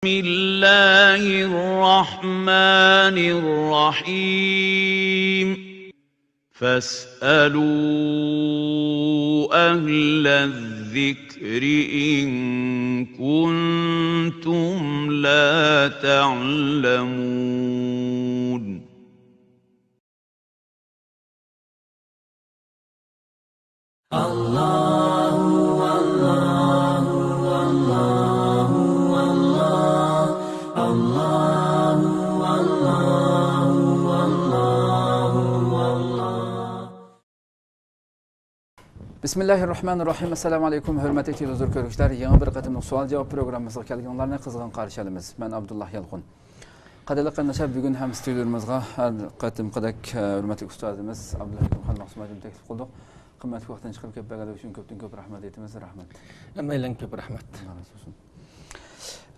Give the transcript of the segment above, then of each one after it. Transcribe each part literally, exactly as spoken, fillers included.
الله الرحمن الرحيم. فاسألوا أهل الذكر إن كنتم لا تعلمون. بىسمىللاھىررەھمانىررەھىم. ئەسسالامۇ ئەلەيكۇم، ھۆرمەتلىك تېلېۋىزور كۆرگۈچىلەر. يېڭى بىر قېتىملىق سوئال-جاۋاب پروگراممىمىزغا كەلگىنىڭلارنى قىزغىن قارشى ئالىمىز. مەن ئابدۇللا يالقۇن. قەدىرلىك قېرىنداشلار، بۈگۈن ھەم ستۇدىيىمىزغا ھەر قېتىمقىدەك، ئە، ھۆرمەتلىك ئۇستازىمىز ئابدۇللا ھەكىم خان مەخسۇس مۇئەللىمنى تەكلىپ قىلدۇق. قىممەتلىك ۋاقتىنى چىقىرىپ كېلىپ بەرگەنلىكى ئۈچۈن كۆپتىن كۆپ رەھمەت ئېيتىمىز. رەھمەت. ھەممەيلەنگە كۆپ رەھمەت. ئاللا رازى بولسۇن.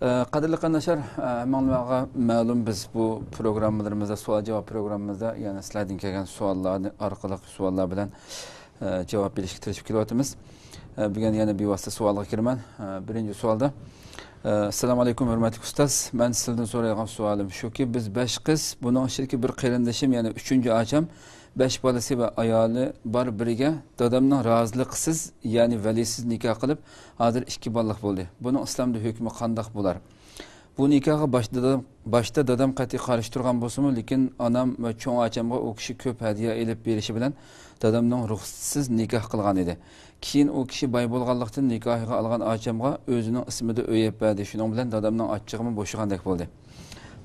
ئە، قەدىرلىك قېرىنداشلار، ئە، ھەممىڭلارغا مەلۇم، بىز بۇ پروگراممىلىرىمىزدا، سوئال-جاۋاب پروگراممىمىزدا، يەنى سىلەردىن كەلگەن سوئاللار ئارقىلىق سوئاللار بىلەن ئە، جاۋاب بېرىشكە تىرىشىپ كېلىۋاتىمىز. ئە، بۈگۈن يەنە بىۋاسىتە سوئالغا كىرىمەن. ئە، بىرىنچى سوئالدا، ئە، ئەسسالامۇ ئەلەيكۇم، ھۆرمەتلىك ئۇستاز. مەن سىزدىن سورايدىغان سوئالىم شۇكى، بىز بەش قىز، بۇنىڭ ئىچىدىكى بىر قېرىندىشىم، يەنى ئۈچىنچى ئاچام، بەش بالىسى ۋە ئايالى بار بىرىگە دادامنىڭ رازىلىقىسىز، يەنى ۋەلىسىز نىكاھ قىلىپ، ھازىر ئىككى بالىلىق بولدى. بۇنىڭ ئىسلامدا ھۆكمى قانداق بولار؟ بۇ نىكاھقا باشتا دادام، باشتا دادام قەتئىي قارشى تۇرغان بولسىمۇ، لېكىن ئانام ۋە چوڭ ئاچامغا ئۇ كىشى كۆپ ھەدىيە ئېلىپ بېرىشى بىلەن دادامنىڭ رۇخسىتىسىز نىكاھ قىلغان ئىدى. كېيىن ئۇ كىشى باي بولغانلىقتىن، نىكاھىغا ئالغان ئاچامغا ئۆزىنىڭ ئىسمىدا ئۆي ئېلىپ بەردى. شۇنىڭ بىلەن دادامنىڭ ئاچچىقىمۇ بوشىغاندەك بولدى.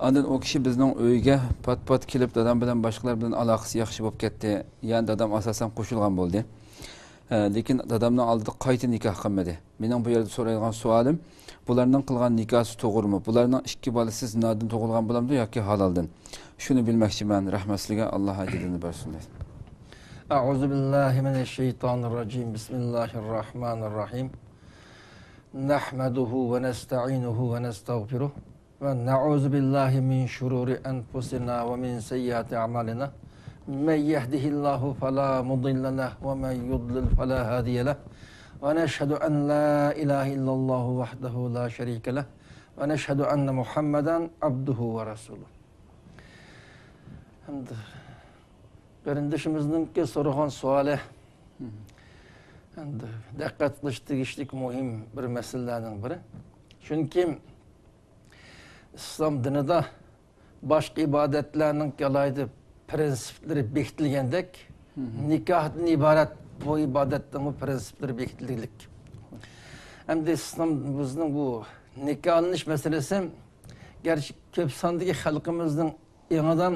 ئاندىن ئۇ كىشى بىزنىڭ ئۆيگە پات-پات كېلىپ، دادام بىلەن باشقىلار بىلەن ئالاقىسى ياخشى بولۇپ كەتتى. يەنى دادام ئاساسەن قوشۇلغان بولدى. ئە، لېكىن دادامنىڭ ئالدىدا قايتا نىكاھ قىلمىدى. مېنىڭ بۇ يەردە سورايدىغان سوئالىم، بۇلارنىڭ قىلغان نىكاھسى توغرىمۇ؟ بۇلارنىڭ ئىككى بالىسى زىنادىن تۇغۇلغان بولامدۇ ياكى ھالالدىن؟ شۇنى بىلمەكچىمەن. رەھمەت سىزگە، ئاللا ھاجىتىنى بەرسۇن دەيمەن. أعوذ بالله من الشيطان الرجيم. بسم الله الرحمن الرحيم. نحمده ونستعينه ونستغفره. ونعوذ بالله من شرور أنفسنا ومن سيئات أعمالنا. من يهده الله فلا مضل له ومن يضلل فلا هادي له. ونشهد أن لا إله إلا الله وحده لا شريك له. ونشهد أن محمدا عبده ورسوله. ئەمدى قېرىندىشىمىزنىڭكى سورىغان سوئالى، ئەمدى دىققەت قىلىش تېگىشلىك مۇھىم بىر مەسىلىلەرنىڭ بىرى. چۈنكى ئىسلام دىنىدا باشقا ئىبادەتلەرنىڭكى ئالاھىدە پىرىنسىپلىرى بېكىتىلگەندەك، نىكاھتىن ئىبارەت بۇ ئىبادەتنىڭمۇ پىرىنسىپلىرى بېكىتىلگەنلىك. ئەمدى ئىسلام بىزنىڭ بۇ نىكاھلىنىش مەسىلىسى، گەرچە كۆپ ساندىكى خەلقىمىزنىڭ يېڭىدىن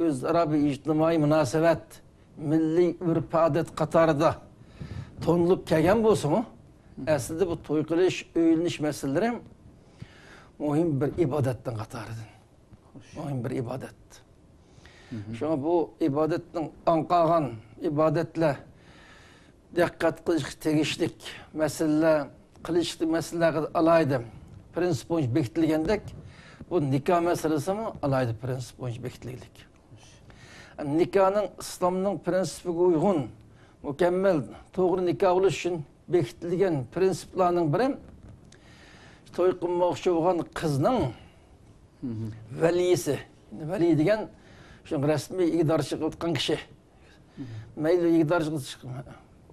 ئۆزئارا بىر ئىجتىمائىي مۇناسىۋەت، مىللىي ئۆرپ-ئادەت قاتارىدا تونۇلۇپ كەلگەن بولسىمۇ، ئەسلىدە بۇ توي قىلىش، ئۆيلىنىش مەسىلىلىرى مۇھىم بىر ئىبادەتنىڭ قاتارىدىن. مۇھىم بىر ئىبادەت. شۇڭا بۇ ئىبادەتنىڭ ئاڭقالغان ئىبادەتلەر دىققەت قىلىشقا تېگىشلىك مەسىلىلەر، قىلىشلىق مەسىلىلەرگە ئالاھىدە پىرىنسىپ بويىچە بېكىتىلگەندەك، بۇ نىكاھ مەسىلىسىمۇ ئالاھىدە پىرىنسىپ بويىچە بېكىتىلگەنلىك. نىكاھنىڭ ئىسلامنىڭ پىرىنسىپىگە ئۇيغۇن، مۇكەممەل، توغرا نىكاھ بولۇش ئۈچۈن بېكىتىلگەن پىرىنسىپلارنىڭ بىرى، توي قىلماقچى بولغان قىزنىڭ ۋەلىيسى. ۋەلىي دېگەن شۇ رەسمىي ئىگىدارچىلىق قىلىۋاتقان كىشى. مەيلى ئىگىدارچىلىق،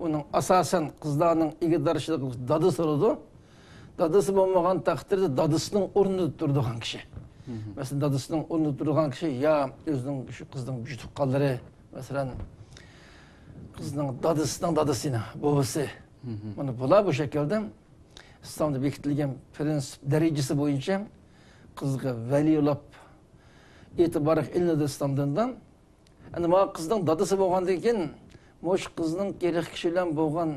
ئۇنىڭ ئاساسەن قىزلارنىڭ ئىگىدارچىلىقى دادىسى بولىدۇ. دادىسى بولمىغان تەقدىردە دادىسىنىڭ ئورنىدا تۇرىدىغان كىشى. مەسىلەن، دادىسىنىڭ ئورنىدا تۇرىدىغان كىشى يا ئۆزىنىڭ شۇ قىزنىڭ بىر تۇغقانلىرى، مەسىلەن، قىزنىڭ دادىسىنىڭ دادىسى، بوۋىسى. مانا بۇلار بۇ شەكىلدە ئىسلامدا بېكىتىلگەن پىرىنسىپ دەرىجىسى بويىچە قىزغا ۋەلىي بولۇپ ئېتىبارغا ئېلىنىدۇ ئىسلام دىنىدا. ئەمدى مانا قىزنىڭ دادىسى بولغاندىن كېيىن، مۇشۇ قىزنىڭ ئېرىق كىشى بىلەن بولغان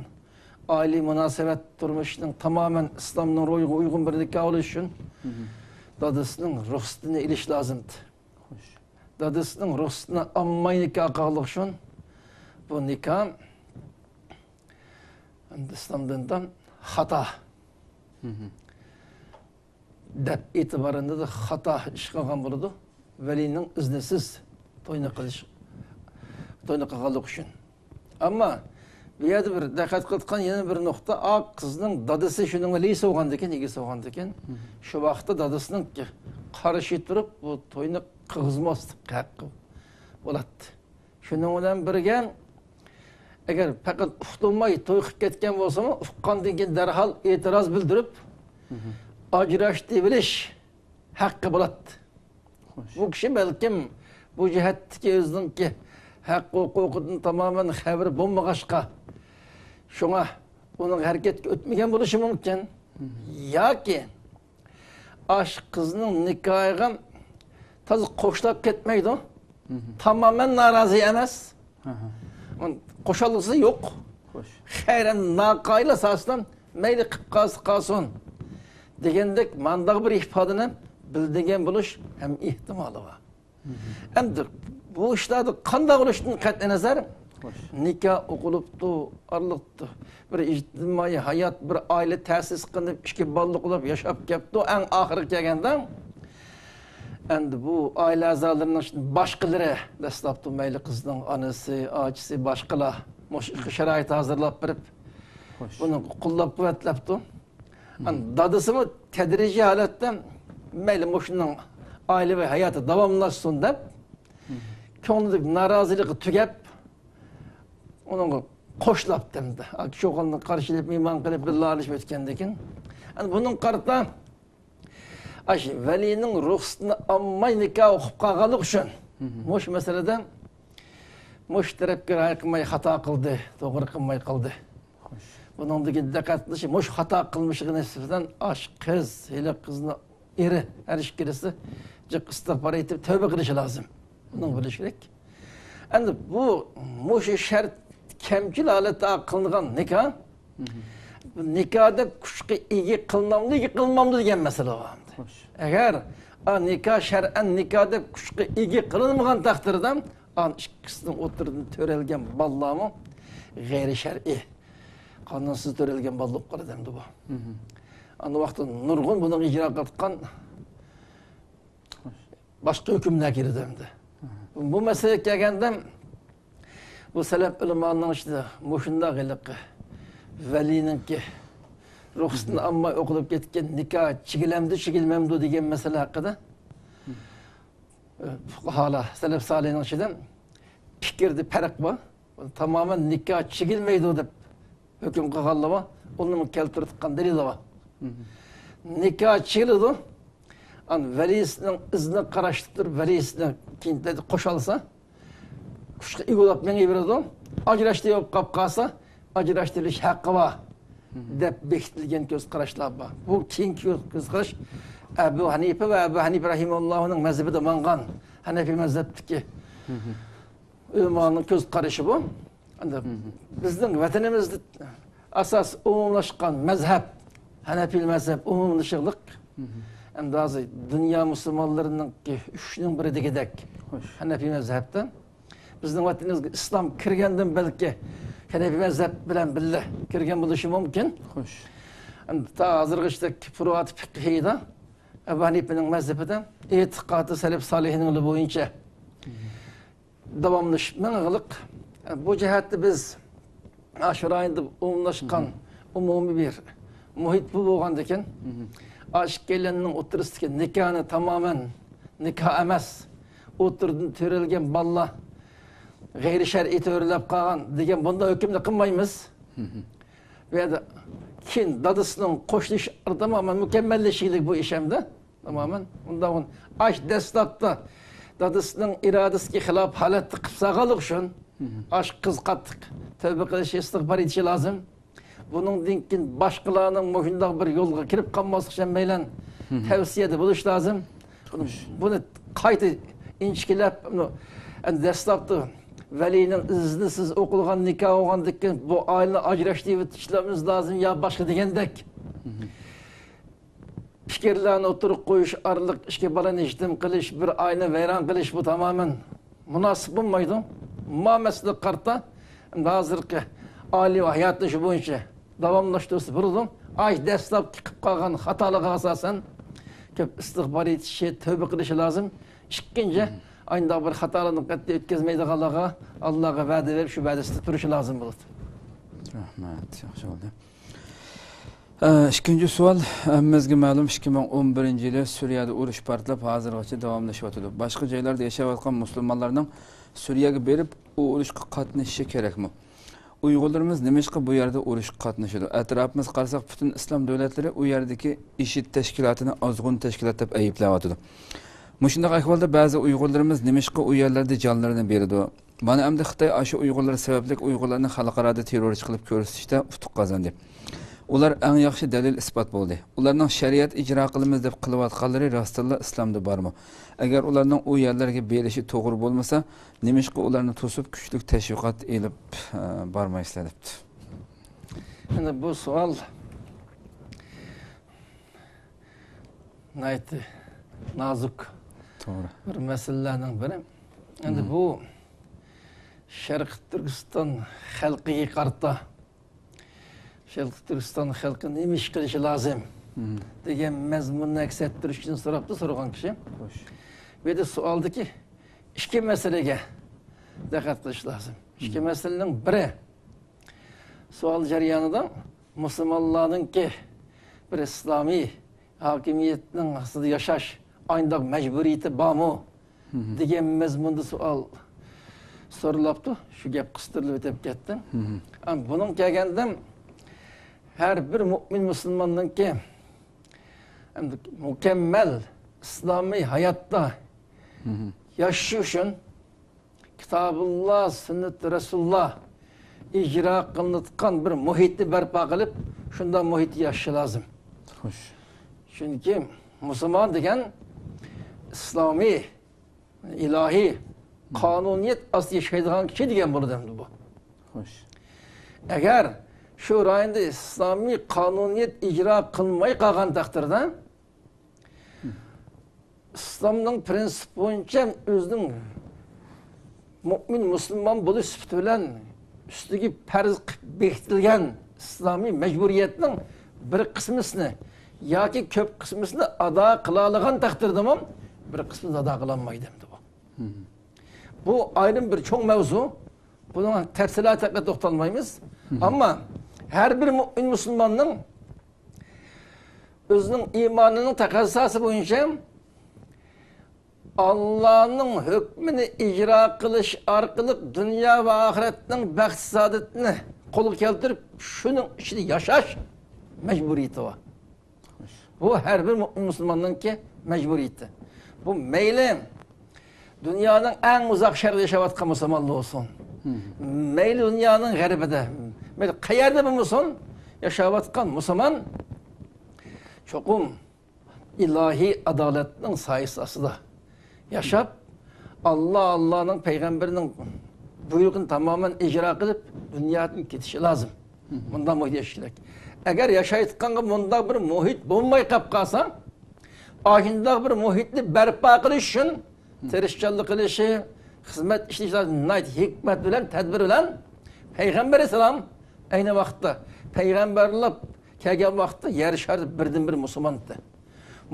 ئائىلىۋى مۇناسىۋەت تۇرمۇشىنىڭ تامامەن ئىسلامنىڭ روھىغا ئۇيغۇن بىر نىكاھ بولۇشى ئۈچۈن، دادىسىنىڭ رۇخسىتىنى ئېلىش لازىم. دادىسىنىڭ رۇخسىتىنى ئالماي نىكاھ قىلغانلىقى ئۈچۈن بۇ نىكاھ ئەمدى ئىسلام دىنىدا خاتا دەپ ئېتىبارىنى خاتا ئىش قىلغان بولىدۇ. ۋەلىينىڭ ئىزنىسىز توينى قىلىش، توينى قىلغانلىقى ئۈچۈن. ئەمما بۇ يەردە بىر دىققەت قىلىدىغان يەنە بىر نۇقتا، ئا قىزنىڭ دادىسى شۇنىڭ ۋەلىسى بولغاندىكىن، ئىگىسى بولغاندىكىن، شۇ ۋاقىتتا دادىسىنىڭ قارشى تۇرۇپ، بۇ توينى قىلغۇزماسلىق ھەققى بولاتتى. شۇنىڭ بىلەن بىرگە، ئەگەر پەقەت ئۇقتۇرماي توي قىلىپ كەتكەن بولسىمۇ، ئۇققاندىن كېيىن دەرھال ئېتىراز بىلدۈرۈپ، ئاجرىشىۋېلىش ھەققى بولاتتى. خوش. بۇ كىشى بەلكىم بۇ جەھەتتىكى ئۆزىنىڭكى ھەق ھوقۇقىدىن تامامەن خەۋىرى بولمىغاچقا، شۇڭا ئۇنىڭ ھەرىكەتكە ئۆتمىگەن بولۇشى مۇمكىن. ياكى ئاشۇ قىزنىڭ نىكاھىغا تازا قوشۇلۇپ كەتمەيدۇ. تامامەن نارازى ئەمەس. قوشالغۇسى يوق. خوش. خەيرەن ناقايىل ئاساسىدا مەيلى قىلىپ قالسا قالسۇن دېگەندەك مانداق بىر ئىپادىنى بىلدۈرگەن بولۇش ھەم ئېھتىمالى بار. ئەمدى بۇ ئىشلاردا قانداق بولۇشتىن قەتئىينەزەر، خوش. نىكاھ ئوقۇلۇپتۇ، ئارىلىقتا بىر ئىجتىمائىي ھايات، بىر ئائىلە تەسىس قىلىپ، ئىككى بالىلىق بولۇپ ياشاپ كەپتۇ. ئەڭ ئاخىرىغا كەلگەندە، ئەمدى بۇ ئائىلە ئەزالىرىنىڭ ئىچىدە باشقىلىرى، دەسلەپتە مەيلى قىزنىڭ ئانىسى، ئاچىسى، باشقىلار مۇشۇ ئىشقا شارائىت ھازىرلاپ بېرىپ، خوش. بۇنى قوللاپ-قۇۋۋەتلەپتۇ. ئەمدى دادىسىمۇ تەدرىجىي ھالەتتە مەيلى مۇشۇنىڭ ئائىلىۋى ھاياتى داۋاملاشسۇن دەپ، كۆڭلىدىكى نارازىلىقى تۈگەپ، ئۇنىڭغا قوشلاپتۇ ئەمدى. ئاكا-ئوغۇلنى قارشى ئېلىپ، مېھمان قىلىپ، بىللە ئالىشىپ ئۆتكەندىن كېيىن. ئەمدى بۇنىڭغا قارىتا، ئاشۇ ۋەلىينىڭ رۇخسىتىنى ئالماي نىكاھ ئوقۇپ قالغانلىقى ئۈچۈن، مۇشۇ مەسىلىدە مۇشۇ تەرەپكە رىئايە قىلماي خاتا قىلدى، توغرا قىلماي قالدى. خوش. بۇنىڭدىكى دىققەت قىلىشى، مۇشۇ خاتا قىلمىشىغا نىسبەتەن ئاشۇ قىز، ھېلىقى قىزنىڭ ئېرى، ھەر ئىككىلىسى جىق ئىستىغپار ئېيتىپ، تەۋبە قىلىشى لازىم. بۇنىڭ بىلىشى كېرەك. ئەمدى بۇ، مۇشۇ شەرت كەمچىل ھالەتتە قىلىنغان نىكاھ، بۇ نىكاھ دەپ كۈچكە ئىگە قىلىنامدۇ، ئىگە قىلىنمامدۇ دېگەن مەسىلە بار ئەمدى. خوش. ئەگەر، ئا، نىكاھ شەرئەن نىكاھ دەپ كۈچكە ئىگە قىلىنمىغان تەقدىردە، ئانا ئىككىسىنىڭ ئوتتۇرىدىن تۆرەلگەن بالىلارمۇ غەيرىي شەرئىي، قانۇنسىز تۆرەلگەن بالا بولۇپ قالىدۇ ئەمدى بۇ. ئانا ۋاقىتتا نۇرغۇن بۇنىڭ ئىجرا قىلىۋاتقان باشقا ھۆكۈملەر كىرىدۇ ئەمدى. بۇ مەسىلىگە كەلگەندە، بۇ سەلەپ ئۆلىمالىرىنىڭ ئىچىدە مۇشۇنداق ھېلىقى ۋەلىينىڭكى رۇخسىتىنى ئالماي ئوقۇلۇپ كەتكەن نىكاھ چىگىلەمدۇ، چىگىلمەمدۇ دېگەن مەسىلە ھەققىدە فۇقاھالار، سەلەپ سالىھنىڭ ئىچىدە پىكىردە پەرق بار. تامامەن نىكاھ چىگىلمەيدۇ دەپ ھۆكۈم قىلغانلار بار. ئۇنىمۇ كەلتۈرۈۋاتقان دەلىلى بار. نىكاھ چىگىلىدۇ. ئان ۋەلىسىنىڭ ئىزنىنى قاراشتۇرۇپ، ۋەلىسىنى كېيىن قوشالسا، كۈچكە ئىگە بولۇپ مېڭىۋېرىدۇ. ئاجراشتى بولۇپ قاپ قالسا، ئاجراشتۇرۇش ھەققى بار دەپ بېكىتىلگەن كۆز قاراشلار بار. بۇ كېيىنكى كۆز قاراش ئەبۇ ھەنىپە ۋە ئەبۇ ھەنىپە رەھىمەھۇللاھنىڭ مەزھىپىدە ماڭغان ھەنەفىي مەزھەپتىكى ئۆلىمانىڭ كۆز قارىشى بۇ. ئەمدى بىزنىڭ ۋەتىنىمىزدە ئاساس ئومۇملاشقان مەزھەپ، ھەنەپىي مەزھەپ ئومۇملىشىقلىق. ئەمدى ھازىر دۇنيا مۇسۇلمانلىرىنىڭكى ئۈچنىڭ بىرى دېگۈدەك ھەنەپىي مەزھەپتە. بىزنىڭ ۋەتىنىمىزگە ئىسلام كىرگەندىن بەلكى ھەنەپىي مەزھەپ بىلەن بىللە كىرگەن بولۇشى مۇمكىن. خوش. ئەمدى تا ھازىرغىچە فۇرۇئات فىقھىيدا ئەبۇ ھەنىپىنىڭ مەزھىپىدە ئېتىقادى سەلەف سالىھىنىڭ بويىچە داۋاملىشىپ مېڭىغلىق. بۇ جەھەتتە بىز ئاشۇ رايوندا ئومۇملاشقان ئومۇمىي بىر مۇھىت بۇ بولغاندىكىن، ئاشۇ ئىككىيلەننىڭ ئوتتۇرىسىدىكى نىكاھنى تامامەن نىكاھ ئەمەس، ئوتتۇرىدىن تۆرەلگەن بالىلار غەيرىي شەرئىي تۆرىلەپ قالغان دېگەن بۇنداق ھۆكۈمنى قىلمايمىز. بۇ يەردە كېيىن دادىسىنىڭ قوشۇلۇشى تامامەن مۇكەممەللىشىگلىك بۇ ئىش ئەمدى. تامامەن. ئۇنداق ئاش دەسلەپتە دادىسىنىڭ ئىرادىسىگە خىلاپ ھالەتتە قىلىپ سالغانلىقى ئۈچۈن، ئاش قىز قاتتىق تەۋبە قىلىشى، ئىستىغپار ئېيتىشى لازىم. بۇنىڭدىن كېيىن باشقىلارنىڭ مۇشۇنداق بىر يولغا كىرىپ قالماسلىقى ئۈچۈن بىلەن تەۋسىيەدە بولۇش لازىم. بۇنى، بۇنى قايتا ئىنچىكىلەپ، بۇنى، ئەمدى دەسلەپتە ۋەلىينىڭ ئىزنىسىز ئوقۇلغان نىكاھ بولغاندىن كېيىن بۇ ئائىلىنى ئاجراشتۇرۇۋېتىشلىرىمىز لازىم يا باشقا دېگەندەك پىكىرلەرنى ئوتتۇرىغا قويۇش ئارقىلىق ئىككى بالىنى يېتىم قىلىش، بىر ئائىلىنى ۋەيران قىلىش، بۇ تامامەن مۇناسىپ بولمايدۇ. ما مەسىلىگە قارىتا، ئەمدى ھازىرقى ئالىي ھاياتنى شۇ بويىچە داۋاملاشتۇرسا بولىدۇ. ئاي دەسلەپكى قىلىپ قالغان خاتالىقىغا ئاساسەن كۆپ ئىستىغپار ئېيتىشى، تەۋبە قىلىشى لازىم. ئىككىنچى، ئاينداق بىر خاتالىقنى قەتئىي ئۆتكۈزمەيدىغانلارغا ئاللاغا ۋەدە بېرىپ، شۇ ۋەدىسىدە تۇرۇشى لازىم بولىدۇ. رەھمەت، ياخشى بولدى. ئە، ئىككىنچى سوئال. ھەممىمىزگە مەلۇم، ئىككى مىڭ ئون بىرىنچى يىلى سۈرىيەدە ئۇرۇش پارتلاپ، ھازىرغىچە داۋاملىشىۋاتىدۇ. باشقا جايلاردا ياشاۋاتقان مۇسۇلمانلارنىڭ سۈرىيەگە بېرىپ، ئۇ ئۇرۇشقا قاتنىشىشى كېرەكمۇ؟ ئۇيغۇرلىرىمىز نېمىشقا بۇ يەردە ئۇرۇشقا قاتنىشىدۇ؟ ئەتراپىمىزغا قارىساق، پۈتۈن ئىسلام دۆلەتلىرى ئۇ يەردىكى ئىشىد تەشكىلاتىنى ئازغۇن تەشكىلات دەپ ئەيىبلەۋاتىدۇ. مۇشۇنداق ئەھۋالدا بەزى ئۇيغۇرلىرىمىز نېمىشقا ئۇ يەرلەردە جانلىرىنى بېرىدۇ؟ مانا ئەمدى خىتاي ئاشۇ ئۇيغۇرلار سەۋەبلىك ئۇيغۇرلارنى خەلقئارادا تېررورچى قىلىپ كۆرسىتىشتە ئۇتۇق قازاندى. ئۇلار ئەڭ ياخشى دەلىل-ئىسپات بولدى. ئۇلارنىڭ شەرىئەت ئىجرا قىلىمىز دەپ قىلىۋاتقانلىرى راستتىنلا ئىسلامدا بارمۇ؟ ئەگەر ئۇلارنىڭ ئۇ يەرلەرگە بېرىشى توغرا بولمىسا، نېمىشقا ئۇلارنى توسۇپ، كۈچلۈك تەشۋىقات ئېلىپ، ئە، بارمايسىلەر دەپتۇ. ئەمدى بۇ سوئال ناھايىتى نازۇك توغرا. بىر مەسىلىلەرنىڭ بىرى. ئەمدى مم. بۇ شەرقىي تۈركىستان خەلقىگە قارىتا، شەرقىي تۈركىستان خەلقى نېمە ئىش قىلىشى لازىم مم. دېگەن مەزمۇننى ئەكس ئەتتۈرۈش ئۈچۈن سوراپتۇ سورىغان كىشى. خوش. بۇ يەردە سوئالدىكى ئىككى مەسىلىگە دىققەت قىلىش لازىم. ئىككى مم. مەسىلىنىڭ بىرى، سوئال جەريانىدا مۇسۇلمانلارنىڭكى بىر ئىسلامىي ھاكىمىيەتنىڭ ئاستىدا ياشاش ئانداق مەجبۇرىيىتى بارمۇ؟ مم. دېگەن مەزمۇندا سوئال سورىلاپتۇ. شۇ گەپ قىستۇرۇلۇپ ئۆتۈپ كەتتى. مم. ئەم، بۇنىڭ كەلگەندە ھەر بىر مۇئمىن مۇسۇلماننىڭكى ئەمدى مۇكەممەل ئىسلامىي ھاياتتا مم. ياشىشى ئۈچۈن كىتابۇللا، سۈننىتى رەسۇلۇللا ئىجرا قىلىنىۋاتقان بىر مۇھىتنى بەرپا قىلىپ، شۇنداق مۇھىتتا ياشىشى لازىم. خوش. چۈنكى مۇسۇلمان دېگەن ئىسلامىي، ئىلاھىي قانۇنىيەت ئاستىدا ياشايدىغان كىشى دېگەن بولىدۇ ئەمدى بۇ. خوش. ئەگەر شۇ رايوندا ئىسلامىي قانۇنىيەت ئىجرا قىلماي قالغان تەقدىردە، ئىسلامنىڭ پرىنسىپى بويىچە ئۆزىنىڭ مۇئمىن مۇسۇلمان بولۇش سۈپىتى بىلەن ئۈستىگە پەرز قىلىپ بېكىتىلگەن ئىسلامىي مەجبۇرىيەتنىڭ بىر قىسمىسىنى ياكى كۆپ قىسمىسىنى ئادا قىلالىغان تەقدىردىمۇ بىر قىسمىنى ئادا قىلالمايدۇ ئەمدى بۇ. مم. بۇ ئايرىم بىر چوڭ مەۋزۇ. بۇنىڭ تەپسىلاتىغا توختالمايمىز. مم. ئەمما ھەر بىر مۇئمىن مۇسۇلماننىڭ ئۆزىنىڭ ئىمانىنىڭ تەقەززاسى بويىچە ئاللانىڭ ھۆكمىنى ئىجرا قىلىش ئارقىلىق دۇنيا ۋە ئاخىرەتنىڭ بەخت-سائادىتىنى قولغا كەلتۈرۈپ، شۇنىڭ ئىچىدە ياشاش مەجبۇرىيىتى بار. بۇ ھەر بىر مۇئمىن مۇسۇلماننىڭكى مەجبۇرىيىتى. بۇ مەيلى دۇنيانىڭ ئەڭ ئۇزاق شەرقىدە ياشاۋاتقان مۇسۇلمانلار بولسۇن، مەيلى دۇنيانىڭ غەربىدە، مەيلى قەيەردە بولمىسۇن، ياشاۋاتقان مۇسۇلمان چوقۇم ئىلاھىي ئادالەتنىڭ سايىسى ئاستىدا ياشاپ، ئاللا، ئاللانىڭ پەيغەمبىرىنىڭ بۇيرۇقىنى تامامەن ئىجرا قىلىپ، دۇنيادىن كېتىشى لازىم. مۇنداق مۇھىت ياشاش كېرەك. ئەگەر ياشايدىغانغا مۇنداق بىر مۇھىت بولماي قېلىپ قالسا، ئاشۇنداق بىر مۇھىتنى بەرپا قىلىش ئۈچۈن تىرىشچانلىق قىلىشى، خىزمەت ئىشلىشى لازىم. ناھايىتى ھېكمەت بىلەن، تەدبىر بىلەن پەيغەمبەر ئەلەيھىسسالام ئەينى ۋاقىتتا پەيغەمبەرلەر كەلگەن ۋاقىتتا يەر شارىدا بىردىنبىر مۇسۇلمان ئىدى.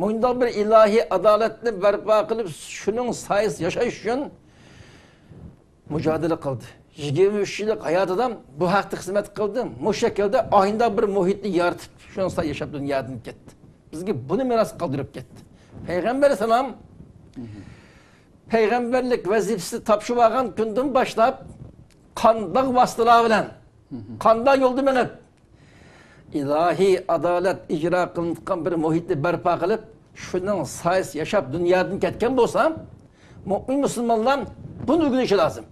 مۇنداق بىر ئىلاھىي ئادالەتنى بەرپا قىلىپ، شۇنىڭ سايىسىدا ياشاش ئۈچۈن مۇجادىلە قىلدى. يىگىرمە ئۈچ يىللىق ھاياتىدا بۇ ھەقتە خىزمەت قىلدى. مۇشۇ شەكىلدە ئاينىدا بىر مۇھىتنى يارىتىپ، شۇنىڭ سايىسىدا ياشاپ دۇنيادىن كەتتى. بىزگە بۇنى مىراس قالدۇرۇپ كەتتى. پەيغەمبەر ئەلەيھىسسالام پەيغەمبەرلىك ۋەزىپىسىنى تاپشۇرۇۋالغان كۈندىن باشلاپ قانداق ۋاسىتىلەر بىلەن، قانداق يولدا مېڭىپ، ئىلاھىي ئادالەت ئىجرا قىلىنىدىغان بىر مۇھىتنى بەرپا قىلىپ، شۇنىڭ سايىسىدا ياشاپ دۇنيادىن كەتكەن بولسا، مۇئمىن مۇسۇلمانلار بۇنى ئۆگىنىشى لازىم.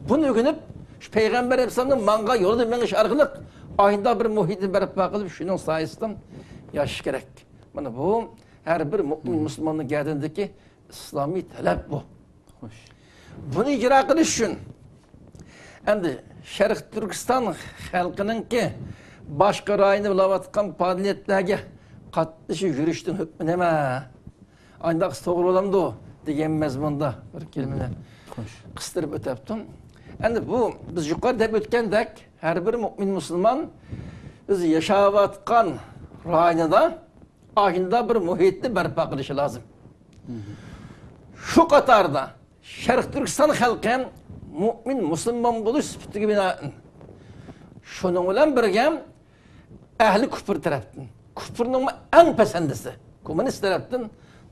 بۇنى ئۆگىنىپ، شۇ پەيغەمبەر ئەلەيھىسسالامنىڭ ماڭغان يولىدا مېڭىش ئارقىلىق ئاينىدا بىر مۇھىتنى بەرپا قىلىپ، شۇنىڭ سايىسىدا ياشاش كېرەك. مانا بۇ ھەر بىر مۇئمىن مۇسۇلماننىڭ گەدىنىدىكى ئىسلامىي تەلەپ بۇ. خوش. بۇنى ئىجرا قىلىش ئۈچۈن ئەمدى شەرقىي تۈركىستان خەلقىنىڭكى باشقا رايوندا بولۇۋاتقان پائالىيەتلەرگە قاتنىشىپ يۈرۈشتىن ھۆكمى نېمە؟ ئانداق توغرا بولامدۇ؟ دېگەن مەزمۇندا بىر كەلىمىنى خوش. قىستۇرۇپ ئۆتەپتۇ. ئەمدى بۇ بىز يۇقىرىدا دەپ ئۆتكەندەك، ھەر بىر مۇئمىن مۇسۇلمان ئۆزى ياشاۋاتقان رايونىدا ئاشۇنداق بىر مۇھىتنى بەرپا قىلىشى لازىم. شۇ قاتاردا شەرقىي تۈركىستان خەلقى مۇئمىن مۇسۇلمان بولۇش سۈپىتىگە بىنائەن شۇنىڭ بىلەن بىرگە، ئەھلى كۇپر تەرەپتىن، كۇپرنىڭمۇ ئەڭ پەسەندىسى، كوممۇنىست تەرەپتىن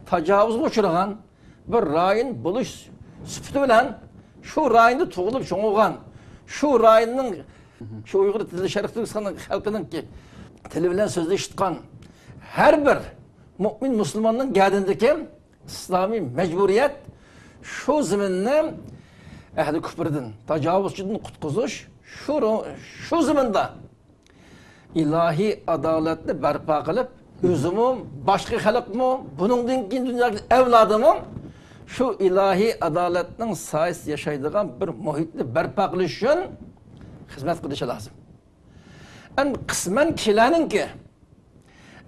تاجاۋۇزغا ئۇچرىغان بىر رايون بولۇش سۈپىتى بىلەن، شۇ رايوندا تۇغۇلۇپ چوڭ بولغان، شۇ رايوننىڭ، شۇ ئۇيغۇر تىلى، شەرقىي تۈركىستان خەلقىنىڭكى تىلى بىلەن سۆزلىشىدىغان ھەر بىر مۆمىن مۇسۇلماننىڭ گەدىنىدىكى ئىسلامىي مەجبۇرىيەت، شۇ زېمىننى ئەھلى كۇپردىن، تاجاۋۇزچىدىن قۇتقۇزۇش، شۇ رو-، شۇ زېمىندا ئىلاھىي ئادالەتنى بەرپا قىلىپ، ئۆزىمۇ، باشقا خەلقمۇ، بۇنىڭدىن كېيىن دۇنيادىكى ئەۋلادىمۇ شۇ ئىلاھىي ئادالەتنىڭ سايىسىدا ياشايدىغان بىر مۇھىتنى بەرپا قىلىش ئۈچۈن خىزمەت قىلىشى لازىم. ئەمدى قىسمەن كىشىلەرنىڭكى،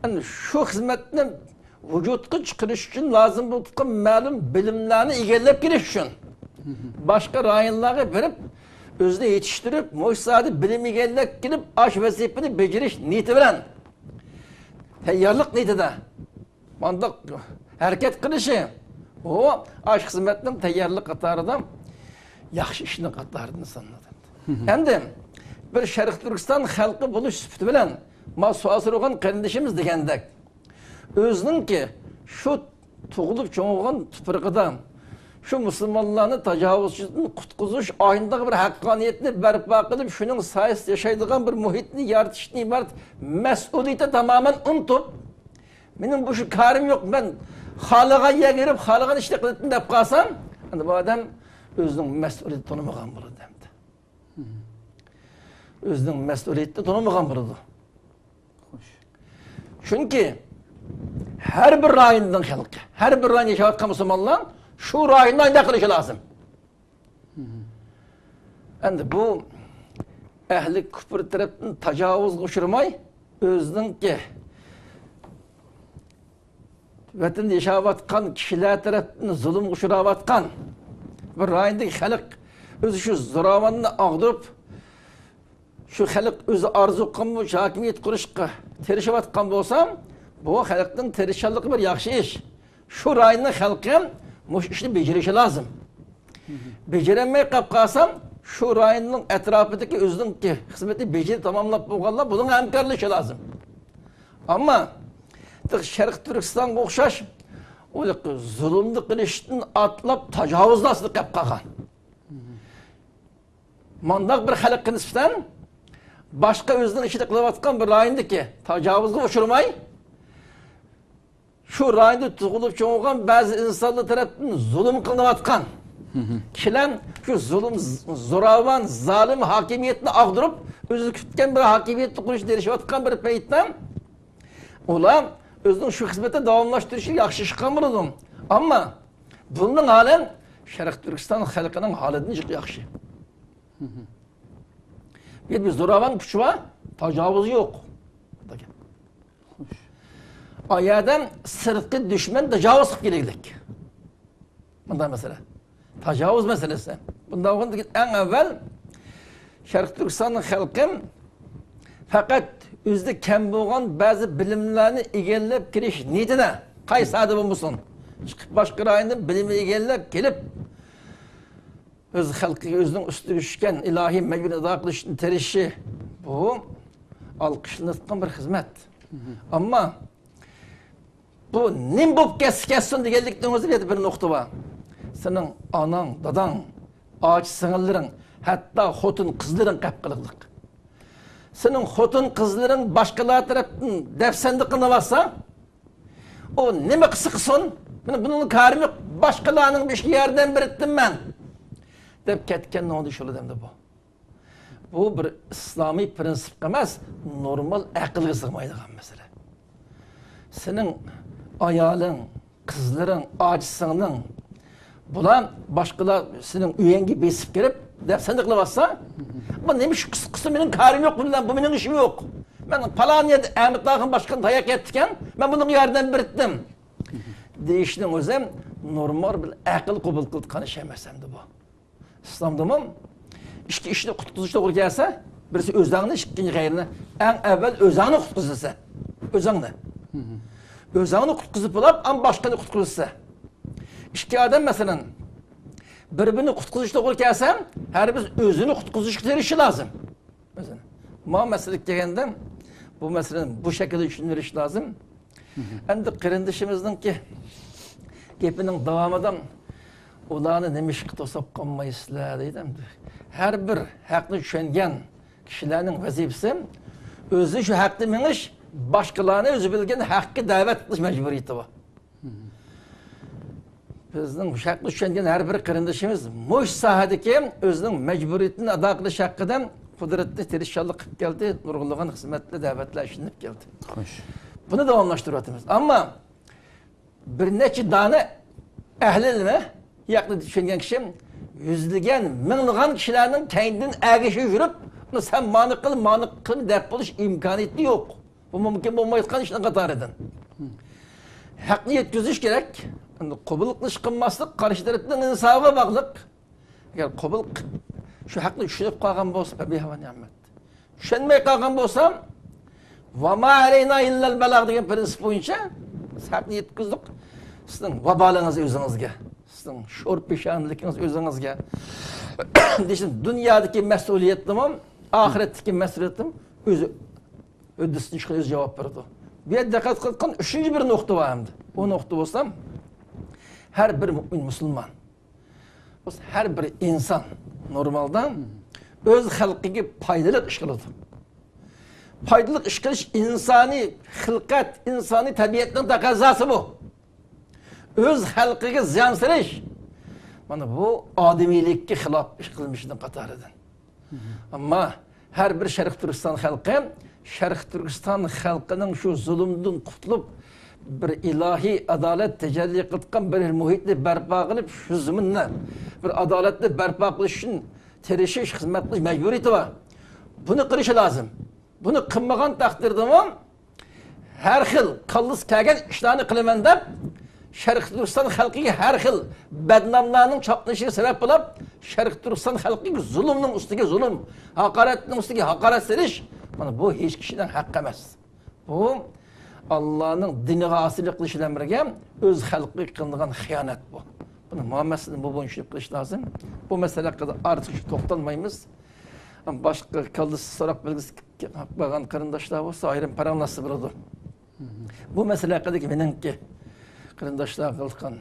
ئەمدى شۇ خىزمەتنى ۋۇجۇدقا چىقىرىش ئۈچۈن لازىم بولۇپ تۇرغان مەلۇم بىلىملەرنى ئىگىلەپ كېلىش ئۈچۈن، باشقا رايونلارغا بېرىپ، ئۆزىنى يېتىشتۈرۈپ، مۇشۇ ساھەدە بىلىم ئىگىلەپ كېلىپ، ئاش ۋەزىپىنى بېجىرىش نىيىتى بىلەن، تەييارلىق نىيىتىدە مانداق ھەرىكەت قىلىشى، ئۇ ئاش خىزمەتنىڭ تەييارلىق قاتارىدا، ياخشى ئىشنىڭ قاتارىدا سانىلىدۇ. ئەمدى بىر شەرقىي تۈركىستان خەلقى بولۇش سۈپىتى بىلەن، ما سوئال سورىغان قېرىندىشىمىز دېگەندەك، ئۆزىنىڭكى شۇ تۇغۇلۇپ چوڭ بولغان تۇپرىقىدا شۇ مۇسۇلمانلارنى تاجاۋۇزچىدىن قۇتقۇزۇش، ئايندىغ بىر ھەققانىيەتنى بەرپا قىلىپ، شۇنىڭ سايىسىدا ياشايدىغان بىر مۇھىتنى يارىتىشتىن ئىبارەت مەسئۇلىيىتى تامامەن ئۇنتۇپ، مېنىڭ بۇ شۇ كارىم يوق، مەن خالىغان يەرگە بېرىپ، خالىغان ئىشنى قىلىمەن دەپ قالسام، ئەمدى بۇ ئادەم ئۆزىنىڭ مەسئۇلىيىتىنى تونۇمىغان بولىدۇ ئەمدى. ئۆزىنىڭ مەسئۇلىيىتىنى تونۇمىغان بولىدۇ. خوش. چۈنكى ھەر بىر رايوننىڭ خەلقى، ھەر بىر رايوندا ياشاۋاتقان مۇسۇلمانلار شۇ رايوندا ئايداق قىلىشى لازىم. ئەمدى بۇ ئەھلى كۇپر تەرەپتىن تاجاۋۇزغا ئۇچرىماي، ئۆزىنىڭكى ۋەتەندە ياشاۋاتقان كىشىلەر تەرەپتىن زۇلۇمغا ئۇچراۋاتقان بىر رايوندىكى خەلق ئۆزى شۇ زوراۋاننى ئاغدۇرۇپ، شۇ خەلق ئۆزى ئارزۇ قىلغان بويىچە ھاكىمىيەت قۇرۇشقا تىرىشىۋاتقان بولسا، بۇ خەلقنىڭ تىرىشچانلىقى بىر ياخشى ئىش. شۇ رايوننىڭ خەلقى مۇشۇ ئىشنى بېجىرىشى لازىم. بېجىرەلمەي قاپ قالسا، شۇ رايوننىڭ ئەتراپىدىكى ئۆزىنىڭكى خىزمىتى بېجىرىپ تاماملاپ بولغانلار بۇنىڭغا ھەمكارلىشىشى لازىم. ئەمما شەرقىي تۈركىستانغا ئوخشاش، ئۇ زۇلۇمنى قىلىشتىن ئاتلاپ، تاجاۋۇزنى ئاستىدا قىلىپ قالغان. مانداق بىر خەلققە نىسبەتەن باشقا ئۆزىنىڭ ئىچىدە قىلىۋاتقان بىر رايوندىكى تاجاۋۇزغا ئۇچرىماي، شۇ رايوندا تۇغۇلۇپ چوڭ بولغان بەزى ئىنسانلار تەرەپتىن زۇلۇم قىلىنىۋاتقان كىشىلەر شۇ زۇلۇم، زوراۋان، زالىم ھاكىمىيەتنى ئاغدۇرۇپ، ئۆزى كۈتكەن بىر ھاكىمىيەتنى قۇرۇشقا تىرىشىۋاتقان بىر پەيتتە، ئۇلار ئۆزىنىڭ شۇ خىزمىتىنى داۋاملاشتۇرۇشى ياخشى ئىش قىلغان بولىدۇ. ئەمما بۇنىڭ ھالى شەرقىي تۈركىستان خەلقىنىڭ ھالىدىن جىق ياخشى. بىر، بىر زوراۋان كۈچ بار، تاجاۋۇز يوق. ئۇ يەردە سىرتقى دۈشمەن تاجاۋۇز قىلىپ كېلىگلىك. مۇنداق مەسىلە. تاجاۋۇز مەسىلىسى. بۇنداق بولغاندىكىن ئەڭ ئەۋۋەل شەرقىي تۈركىستاننىڭ خەلقى پەقەت ئۆزىدە كەم بولغان بەزى بىلىملەرنى ئىگىلەپ كېلىش نىيىتىدە، قايسى ساھەدە بولمىسۇن، چىقىپ باشقا رايوندىن بىلىم ئىگىلەپ كېلىپ، ئۆز خەلقىگە ئۆزىنىڭ ئۈستىگە چۈشكەن ئىلاھىي مەجبۇرىيىتىنى ئادا قىلىشتىن تىرىشىشى، بۇ ئالقىشلىنىدىغان بىر خىزمەت. ئەمما بۇ نېمە بولۇپ كەتسە كەتسۇن دېگەنلىكنىڭ ئۆزىدە بىر نۇقتا بار. سېنىڭ ئاناڭ، داداڭ، ئاچا سىڭىللىرىڭ، ھەتتا خوتۇن قىزلىرىڭ قەپ قىلىقلىق. سېنىڭ خوتۇن قىزلىرىڭ باشقىلار تەرەپتىن دەپسەندە قىلىنىۋاتسا، ئۇ نېمە قىلسا قىلسۇن، مېنىڭ بۇنىڭ كارىم يوق، باشقىلارنىڭ بىر ئىشىگە ياردەم بېرىپتىمەن دەپ كەتكەننىڭ ئۇنى شۇلا دەمدە بۇ. بۇ بىر ئىسلامىي پرىنسىپقا ئەمەس، نورمال ئەقىلگە سىغمايدىغان مەسىلە. سېنىڭ ئايالىڭ، قىزلىرىڭ، ئاچا سىڭلىڭ، بۇلار باشقىلار سېنىڭ ئۆيۈڭگە بېسىپ كىرىپ، دەپسەندە قىلىۋاتسا، بۇ نېمە ئىش قىلسا قىلسۇن، مېنىڭ كارىم يوق بۇ بىلەن، بۇ مېنىڭ ئىشىم يوق. مەن پالان يەردە ئەمىت ئاخۇن باشقىنى تاياق يەپتىكەن، مەن بۇنىڭغا ياردەم بېرىتتىم دېيىشنىڭ ئۆزى نورمال بىر ئەقىل قوبۇل قىلىدىغان ئىش ئەمەس ئەمدى بۇ. ئىسلامدىمۇ ئىككى ئىشنى قۇتقۇزۇش توغرا كەلسە، بىرسى ئۆزۈڭنى، ئىككىنچى غەيرىنى. ئەڭ ئەۋۋەل ئۆزۈڭنى قۇتقۇزىسەن. ئۆزۈڭنى. ئۆزۈڭنى قۇتقۇزۇپ بولۇپ، ئەم باشقىنى قۇتقۇزىسەن. ئىككى ئادەم، مەسىلەن، بىر-بىرىنى قۇتقۇزۇش توغرا كەلسە، ھەر بىرسى ئۆزىنى قۇتقۇزۇشقا تىرىشىشى لازىم. ئۆزىنى. ما مەسىلىگە كەلگەندە، بۇ مەسىلىنى بۇ شەكىلدە چۈشەندۈرۈش لازىم. ئەمدى قېرىندىشىمىزنىڭكى گېپىنىڭ داۋامىدا ئۇلارنى نېمىشقا توسۇپ قالمايسىلەر دەيدۇ. ئەمدى ھەر بىر ھەقنى چۈشەنگەن كىشىلەرنىڭ ۋەزىپىسى ئۆزى شۇ ھەقتە مېڭىش، باشقىلارنى ئۆزى بىلگەن ھەققە دەۋەت قىلىش مەجبۇرىيىتى بار. بىزنىڭ مۇشۇ ھەقنى چۈشەنگەن ھەر بىر قېرىندىشىمىز مۇشۇ ساھەدىكى ئۆزىنىڭ مەجبۇرىيىتىنى ئادا قىلىش ھەققىدە قۇدرەتنى تىرىشچانلىق قىلىپ كەلدى، نۇرغۇنلىغان خىزمەتلەر، دەۋەتلەر ئىشلىنىپ كەلدى. خوش. بۇنى داۋاملاشتۇرۇۋاتىمىز. ئەمما بىر نەچچە دانە ئەھلى ئىلمى ھەقنى چۈشەنگەن كىشى يۈزلىگەن، مىڭلىغان كىشىلەرنىڭ كەينىدىن ئەگىشىپ يۈرۈپ، سەن مانى قىل، مانى قىل دەپ بولۇش ئىمكانىيىتى يوق. بۇ مۇمكىن بولمايدىغان ئىشنىڭ قاتارىدىن. ھەقنى يەتكۈزۈش كېرەك. ئەمدى قوبۇل قىلىش، قىلماسلىق قارشى تەرەپنىڭ ئىنسابىغا باغلىق. ئەگەر قوبۇل قىپ، شۇ ھەقنى چۈشىنىپ قالغان بولسا، فەبىھا ۋە نىئمەت. چۈشەنمەي قالغان بولسا، ۋە ما ئەلەينا ئىللەل بەلاغ دېگەن پىرىنسىپ بويىچە ھەقنى يەتكۈزدۇق. سىزنىڭ ۋابالىڭىز ئۆزىڭىزگە، سىزنىڭ شور پېشانىلىكىڭىز ئۆزىڭىزگە. دېيىشتىن، دۇنيادىكى مەسئۇلىيەتنىمۇ، ئاخىرەتتىكى مەسئۇلىيەتنىمۇ ئۆزى ھۆددىسىدىن چىقىپ ئۆزى جاۋاب بېرىدۇ. بۇ يەردە دىققەت قىلىدىغان ئۈچىنچى بىر نۇقتا بار ئەمدى. ئۇ نۇقتا بولسا، ھەر بىر مۇئمىن مۇسۇلمان، ھەر بىر ئىنسان نورمالدا ئۆز خەلقىگە پايدىلىق ئىش قىلىدۇ. پايدىلىق ئىش قىلىش ئىنسانىي خىلقەت، ئىنسانىي تەبىئەتنىڭ تەقەززاسى بۇ. ئۆز خەلقىگە زىيان سېلىش، مانا بۇ ئادىمىيلىككە خىلاپ ئىش قىلمىشىنىڭ قاتارىدىن. ئەمما ھەر بىر شەرقىي تۈركىستان خەلقى، شەرقىي تۈركىستان خەلقىنىڭ شۇ زۇلۇمدىن قۇتۇلۇپ، بىر ئىلاھىي ئادالەت تەجەللى قىلىدىغان بىر مۇھىتنى بەرپا قىلىپ، شۇ زېمىننى بىر ئادالەتنى بەرپا قىلىش ئۈچۈن تىرىشىش، خىزمەت قىلىش مەجبۇرىيىتى بار. بۇنى قىلىشى لازىم. بۇنى قىلمىغان تەقدىردىمۇ، ھەر خىل كاللىسى كەلگەن ئىشلارنى قىلىمەن دەپ، شەرقىي تۈركىستان خەلقىگە ھەر خىل بەدناملارنىڭ چاپلىنىشىغا سەۋەب بولۇپ، شەرقىي تۈركىستان خەلقىگە زۇلۇمنىڭ ئۈستىگە زۇلۇم، ھاقارەتنىڭ ئۈستىگە ھاقارەت سېلىش، مانا بۇ ھېچ كىشىنىڭ ھەققى ئەمەس. بۇ ئاللانىڭ دىنىغا ئاسىيلىق قىلىش بىلەن بىرگە ئۆز خەلقىگە قىلىنغان خىيانەت بۇ. بۇنى مۇھەممەدسىدىن بۇ بويىچە قىلىش لازىم. بۇ مەسىلە ھەققىدە ئارتۇقچە توختالمايمىز. باشقا كاللىسى سوراق بەرگۈسى بارغان قېرىنداشلار بولسا ئايرىم پاراڭلاشسا بولىدۇ. بۇ مەسىلە ھەققىدىكى مېنىڭكى قېرىنداشلارغا قىلغان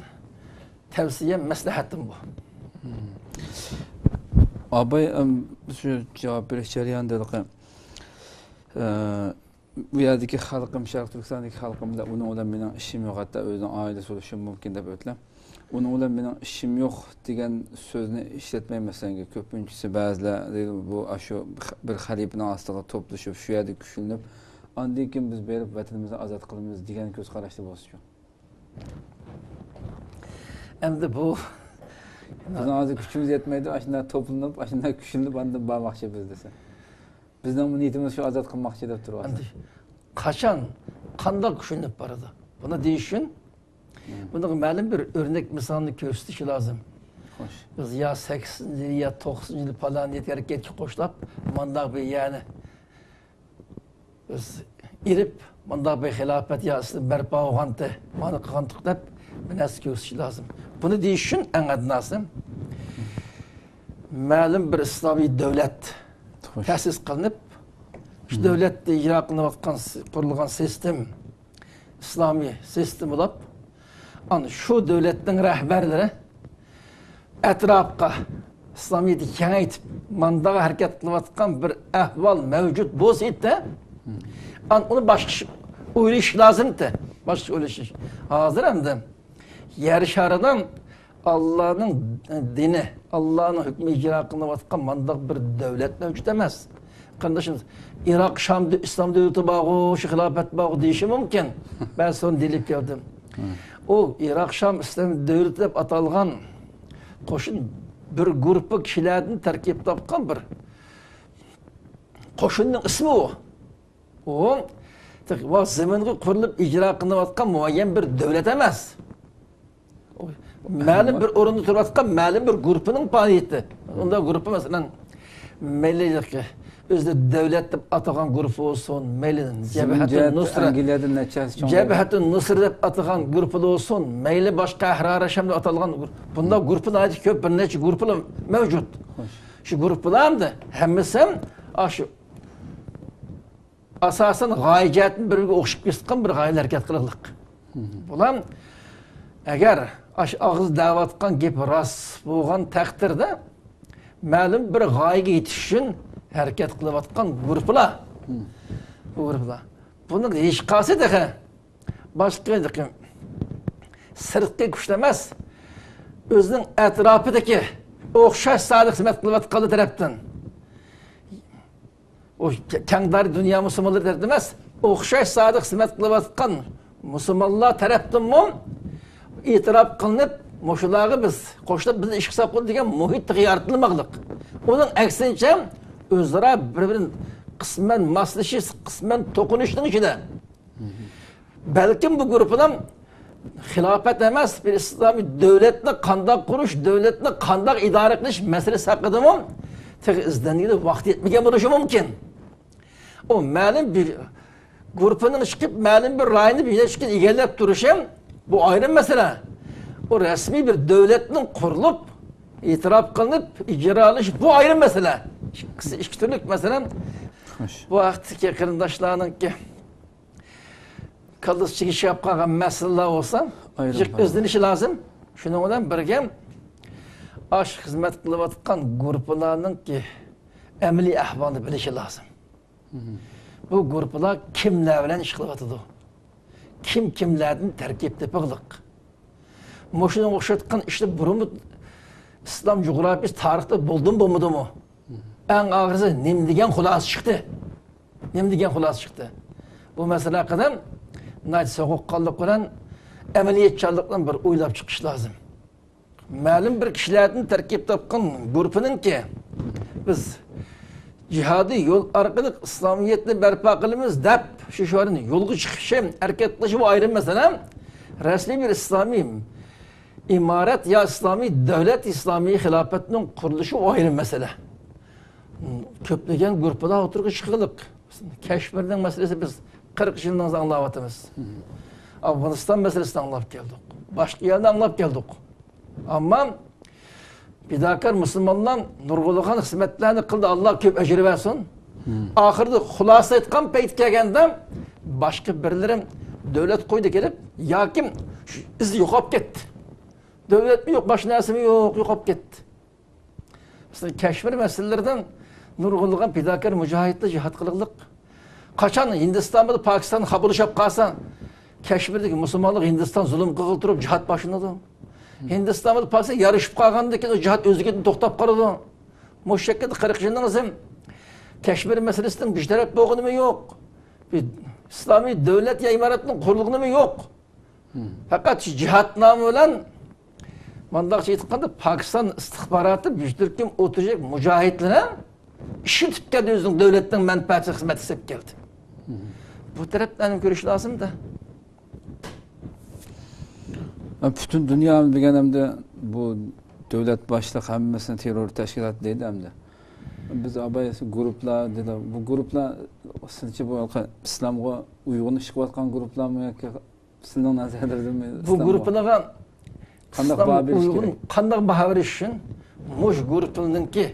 تەۋسىيەم، مەسلىھەتىم بۇ. ئاباي، ئەم، شۇ جاۋاب بېرىش جەريانىدا ھېلىقى، ئە، بۇ يەردىكى خەلقىم، شەرقىي تۈركىستاندىكى خەلقىم بىلەن ئۇنىڭ بىلەن مېنىڭ ئىشىم يوق، ھەتتا ئۆزىنىڭ ئائىلىسى بولۇشى مۇمكىن دەپ ئۆتتى. ئۇنىڭ بىلەن مېنىڭ ئىشىم يوق دېگەن سۆزنى ئىشلەتمەي، مەسىلەن، كۆپىنچىسى بەزىلەر دەيدۇ، بۇ ئاشۇ بىر خەلىپىنىڭ ئاستىغا توپلىشىپ، شۇ يەردە كۈچلىنىپ، ئاندىن كېيىن بىز بېرىپ ۋەتىنىمىزنى ئازاد قىلىمىز دېگەن كۆز قاراشتا بولسىچۇ؟ ئەمدى بۇ بىزنىڭ ھازىر كۈچىمىز يەتمەيدۇ، ئاشۇنداق توپلىنىپ، ئاشۇنداق كۈچلىنىپ، ئاندىن بارماقچى بىز دېسە. بىزنىڭ نىيىتىمىز شۇ، ئازاد قىلماقچى دەپ تۇرۇۋاتىمىز. ئەمدى قاچان، قانداق كۈچلىنىپ بارىدۇ؟ بۇنى دېيىش ئۈچۈن، بۇنىڭغا مەلۇم بىر ئۆرنەك مىسالنى كۆرسىتىش لازىم. خوش. بىز يا سەكسىنىنچى يىل، يا توقسىنىنچى يىل پالان يەرگە ھەرىكەتكە قوشلاپ، مانداق بىر يەرنى بىز ئېلىپ، مۇنداق بىر خىلاپەت يا ئىسلام بەرپا بولغانتى، مانا قىلغانتۇق دەپ بىر نەرسە كۆرسىتىش لازىم. بۇنى دېيىش ئۈچۈن ئەڭ ئاددىناسى، مەلۇم بىر ئىسلامىي دۆلەت خوش. تەسىس قىلىنىپ، شۇ دۆلەتتە ئىجرا قىلىنىۋاتقان س-، قۇرۇلغان سىستېم، ئىسلامىي سىستېم بولۇپ، ئانا شۇ دۆلەتنىڭ رەھبەرلىرى ئەتراپقا ئىسلامىيەتنى كېڭەيتىپ، مانداق ھەرىكەت قىلىۋاتقان بىر ئەھۋال مەۋجۇت بولسا ئىدى، ئان-، ئۇنى باشقىچە ئويلىشىش لازىمتى. باشقىچە ئويلىشىش. ھازىر ئەمدى يەر شارىدا ئاللانىڭ دىنى، ئاللانىڭ ھۆكمى ئىجرا قىلىنىۋاتقان مانداق بىر دۆلەت مەۋجۇت ئەمەس. قېرىندىشىمىز، ئىراق شامدا ئىسلام دۆلىتى بارغۇ، شۇ خىلاپەت بارغۇ دېيىشى مۇمكىن. مەن سورۇن دېيىپ كەلدىم. ئۇ ئىراق شام ئىسلام دۆلىتى دەپ ئاتالغان قوشۇن بىر گۇرۇپپا كىشىلەردىن تەركىب تاپقان بىر قوشۇننىڭ ئىسمى ئۇ. ئۇ ۋاقىت زېمىنغا قۇرۇلۇپ ئىجرا قىلىنىۋاتقان مۇئەييەن بىر دۆلەت ئەمەس. مەلۇم بىر ئورۇندا تۇرۇۋاتقان مەلۇم بىر گۇرۇپپىنىڭ پائالىيىتى. ئۇنداق گۇرۇپپا، مەسىلەن، مەيلى ئۆزىنى دۆلەت دەپ ئاتىغان گۇرۇپپا بولسۇن، مەيلى جەبھەتۇن نۇسرە، جەبھەتۇن نۇسرە دەپ ئاتىغان گۇرۇپپا بولسۇن، مەيلى باشقا ئەھرار شام دەپ ئاتالغان گۇرۇپپا. بۇنداق گۇرۇپپا ناھايىتى كۆپ، بىر نەچچە گۇرۇپپىلار مەۋجۇت. شۇ گۇرۇپپىلار ئەمدى ھەممىسى ھەم ئاشۇ ئاساسەن غايە جەھەتتىن بىر-بىرىگە ئوخشاپ كېتىدىغان بىر غايىلەر ھەرىكەت قىلىقلىق. بۇلار ئەگەر ئاشۇ ئاغزىدا دەۋاتقان گېپى راست بولغان تەقدىردە، مەلۇم بىر غايىگە يېتىش ئۈچۈن ھەرىكەت قىلىۋاتقان گۇرۇپپىلار. بۇ گۇرۇپپىلار. بۇنىڭ ھېچقايسى تېخى باشقا سىرتقى كۈچلەر ئەمەس، ئۆزىنىڭ ئەتراپىدىكى ئوخشاش ساھەدە خىزمەت قىلىۋاتقانلار تەرەپتىن، ئۇ كەڭ دائىرە دۇنيا مۇسۇلمانلىرى تەرەپتىن ئەمەس، ئوخشاش ساھەدە خىزمەت قىلىۋاتقان مۇسۇلمانلار تەرەپتىنمۇ ئېتىراپ قىلىنىپ، مۇشۇلارغا بىز قوشۇلۇپ، بىزنى ئىشقا ساپ قىلىدۇ دېگەن مۇھىت تېخى يارىتىلماقلىق. ئۇنىڭ ئەكسىنچە، ئۆزئارا بىر-بىرىنى قىسمەن ماسلىشىش، قىسمەن توقۇنۇشنىڭ ئىچىدە. بەلكىم بۇ گۇرۇپپىنىڭ خىلاپەت ئەمەس، بىر ئىسلامىي دۆلەتنى قانداق قۇرۇش، دۆلەتنى قانداق ئىدارە قىلىش مەسىلىسى ھەققىدىمۇ تېخى ئىزدەنگىلى ۋاقتى يەتمىگەن بولۇشى مۇمكىن. ئۇ مەلۇم بىر گۇرۇپپىنىڭ چىقىپ، مەلۇم بىر رايوننى بىر نەچچە كۈن ئىگىلەپ تۇرۇشى، بۇ ئايرىم مەسىلە. ئۇ رەسمىي بىر دۆلەتنىڭ قۇرۇلۇپ، ئېتىراپ قىلىنىپ، ئىجرالىشى، بۇ ئايرىم مەسىلە. ئىككىسى ئىككى تۈرلۈك مەسىلە. خوش. بۇ ھەقتىكى قېرىنداشلارنىڭكى كاللىسى چىگىشىپ قالغان مەسىلىلەر بولسا، ئايرىم، جىق ئايرىم. ئىزدىنىشى لازىم. شۇنىڭ بىلەن بىرگە، ئاشۇ خىزمەت قىلىۋاتقان گۇرۇپپىلارنىڭكى ئەمەلىي ئەھۋالىنى بىلىشى لازىم. بۇ گۇرۇپپىلار كىملەر بىلەن ئىش قىلىۋاتىدۇ؟ كىم كىملەردىن تەركىب تېپىقلىق؟ مۇشۇنىڭغا ئوخشاتقان ئىشلار بۇرۇنمۇ ئىسلام جۇغراپىيىسى تارىختا بولدىمۇ بولمىدىمۇ؟ ئەڭ ئاخىرىسى نېمە دېگەن خۇلاسە چىقتى؟ نېمە دېگەن خۇلاسە چىقتى؟ بۇ مەسىلە ھەققىدە ناھايىتى سوغۇققانلىق بىلەن، ئەمەلىيەتچانلىق بىلەن بىر ئويلاپ چىقىش لازىم. مەلۇم بىر كىشىلەردىن تەركىب تاپقان گۇرۇپپىنىڭكى، بىز جىھادىي يول ئارقىلىق ئىسلامىيەتنى بەرپا قىلىمىز دەپ، شۇ شوئارنى يولغا چىقىشى، ھەرىكەت قىلىشى، بۇ ئايرىم مەسىلە. رەسمىي بىر ئىسلامىي ئىمارەت يا ئىسلامىي دۆلەت، ئىسلامىي خىلاپەتنىڭ قۇرۇلۇشى، ئۇ ئايرىم مەسىلە. كۆپلىگەن گۇرۇپپىلار ئوتتۇرىغا چىقىقلىق. كەشمىرنىڭ مەسىلىسى، بىز قىرىق يىلدىن ئاڭلاۋاتىمىز. ئافغانىستان مەسىلىسىنى ئاڭلاپ كەلدۇق. باشقا يەرنى ئاڭلاپ كەلدۇق. ئەمما پىداكار مۇسۇلمانلار نۇرغۇنلىغان خىزمەتلەرنى قىلدى، ئاللا كۆپ ئەجىر بەرسۇن. ئاخىرىدا خۇلاسە ئېيتقان پەيت كەلگەندە، باشقا بىرلىرى دۆلەت قويدى كېلىپ، ياكى شۇ ئىز يوقاپ كەتتى. دۆلەتمۇ يوق، باشقا نەرسىمۇ يوق، يوقاپ كەتتى. مەسىلەن، كەشمىر مەسىلىلىرىدىن نۇرغۇنلىغان پىداكار مۇجاھىدلار جىھاد قىلىقلىق. قاچان ھىندىستان بىلەن پاكىستان خاپىلىشىپ قالسا، كەشمىردىكى مۇسۇلمانلار ھىندىستان زۇلۇم قىلغىلى تۇرۇپ جىھاد باشلىنىدۇ. ھىندىستان بىلەن پاكىستان يارىشىپ قالغاندىن كېيىن ئۇ جىھاد ئۆزلۈكىدىن توختاپ قالىدۇ. مۇشۇ شەكىلدە قىرىق يىلنىڭ ئىزى كەشمىر مەسىلىسىدىن بىر تەرەپ بولغىنىمۇ يوق. بىر ئىسلامىي دۆلەت يا ئىمارەتنىڭ قۇرۇلغىنىمۇ يوق. پەقەت شۇ جىھاد نامى بىلەن، مۇنداقچە ئېيتقاندا، پاكىستان ئىستىخباراتى بىر تۈركۈم ئوتتۇرىچە مۇجاھىدلىرى ئىشلىتىپ كەلدى، ئۆزىنىڭ دۆلەتنىڭ مەنپەئەتىنى خىزمەت قىلىپ كەلدى. بۇ تەرەپلەرنى كۆرۈش لازىمدا. پۈتۈن دۇنيا دېگەن ئەمدى بۇ دۆلەت باشلىق ھەممىسىنى تېررور تەشكىلات دەيدۇ ئەمدى. بىز ئاباي گۇرۇپلا دېدى. بۇ گۇرۇپلا سىزچە بۇ ئىسلامغا ئۇيغۇن ئىش قىلىۋاتقان گۇرۇپلارمۇ ياكى سىزنىڭ نەزەرلىرىڭىز بۇ گۇرۇپپىلارغا قانداق باھا بېرىش كېرەك؟ قانداق باھا بېرىش ئۈچۈن مۇشۇ گۇرۇپپىنىڭكى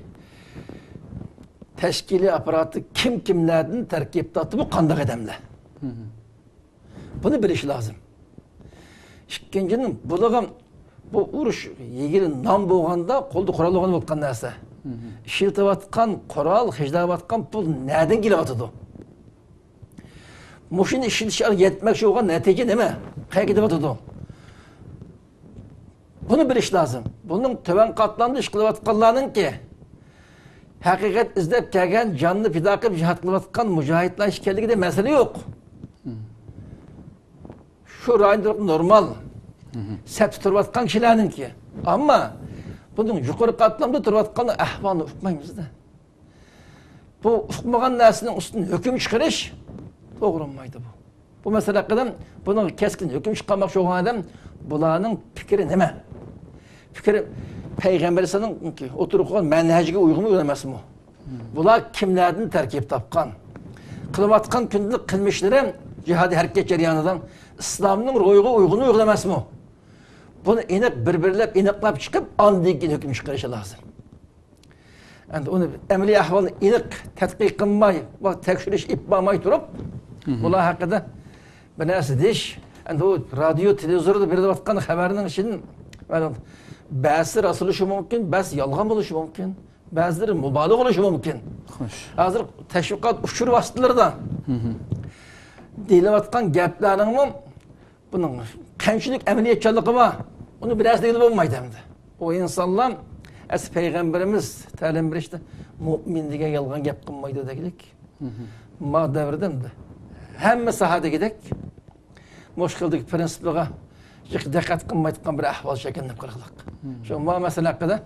تەشكىلىي ئاپپاراتى كىم كىملەردىن تەركىب تارتىپ، بۇ قانداق ئادەملەر؟ بۇنى بىلىش لازىم. ئىككىنچىدىن، بۇلىغا بۇ ئۇرۇش يېگىلى نان بولغاندا قولدا قورال بولغان بولۇپ قالغان نەرسە. ئىشلىتىۋاتقان قورال، خىجىلەۋاتقان پۇل نەدىن كېلىۋاتىدۇ؟ مۇشۇنى ئىشلىتىش يەتمەكچى بولغان نەتىجە نېمە؟ قەيەرگە كېتىۋاتىدۇ؟ بۇنى بىلىش لازىم. بۇنىڭ تۆۋەن قاتلامدا ئىش قىلىۋاتقانلارنىڭكى، ھەقىقەت ئىزدەپ كەلگەن، جانىنى پىدا قىلىپ جىھاد قىلىۋاتقان مۇجاھىدلار ئىكەنلىكىدە مەسىلە يوق. شۇ رايوندا نورمال، سەپتە تۇرۇۋاتقان كىشىلەرنىڭكى. ئەمما بۇنىڭ يۇقىرى قاتلامدا تۇرۇۋاتقان ئەھۋالىنى ئۇقمايمىز-دە. بۇ ئۇقمىغان نەرسىنىڭ ئۈستىدىن ھۆكۈم چىقىرىش توغرا بولمايدۇ بۇ. بۇ مەسىلە ھەققىدە بۇنىڭ كەسكىن ھۆكۈم چىقارماقچى بولغان ئادەم، بۇلارنىڭ پىكرى نېمە؟ پىكرى پەيغەمبەر ئەلەيھىسسالامنىڭ ئوتتۇرىغا قويغان مەنھەجگە ئۇيغۇنمۇ، ئۇيغۇن ئەمەسمۇ؟ بۇلار كىملەردىن تەركىب تاپقان؟ قىلىۋاتقان كۈندىلىك قىلمىشلىرى جىھادىي ھەرىكەت جەريانىدا ئىسلامنىڭ روھىغا ئۇيغۇنمۇ، ئۇيغۇن ئەمەسمۇ؟ بۇنى ئېنىق بىر-بىرلەپ ئېنىقلاپ چىقىپ، ئاندىن كېيىن ھۆكۈم چىقىرىشى لازىم. ئەمدى ئۇنى ئەمەلىي ئەھۋالنى ئېنىق تەتقىق قىلماي ۋە تەكشۈرۈش ئېلىپ بارماي تۇرۇپ، ئۇلار ھەققىدە بىر نەرسە دېيىش، ئەمدى ئۇ رادىيو، تېلېۋىزوردا بېرىلىۋاتقان خەۋەرنىڭ ئىچىدىن، مەلۇم، بەزىسى راست بولۇشى مۇمكىن، بەزىسى يالغان بولۇشى مۇمكىن، بەزىلىرى مۇبالىغە بولۇشى مۇمكىن. خوش. ھازىر تەشۋىقات ئۇچۇر ۋاسىتىلىرىدا دېيىلىۋاتقان گەپلەرنىڭمۇ بۇنىڭ قانچىلىك ئەمەلىيەتچانلىقى بار، ئۇنى بىر نەرسە دېگىلى بولمايدۇ ئەمدى. ئۇ ئىنسانلار ئەسلى پەيغەمبىرىمىز تەلىم بېرىشتە، مۇئمىن دېگەن يالغان گەپ قىلمايدۇ دېگۈدەك. ما دەۋردە ئەمدى ھەممە ساھە دېگۈدەك مۇشۇ خىلدىكى پىرىنسىپلارغا دىققەت قىلمايدىغان بىر ئەھۋال شەكىللىنىپ قالغانلىق. شۇ ما مەسىلە ھەققىدە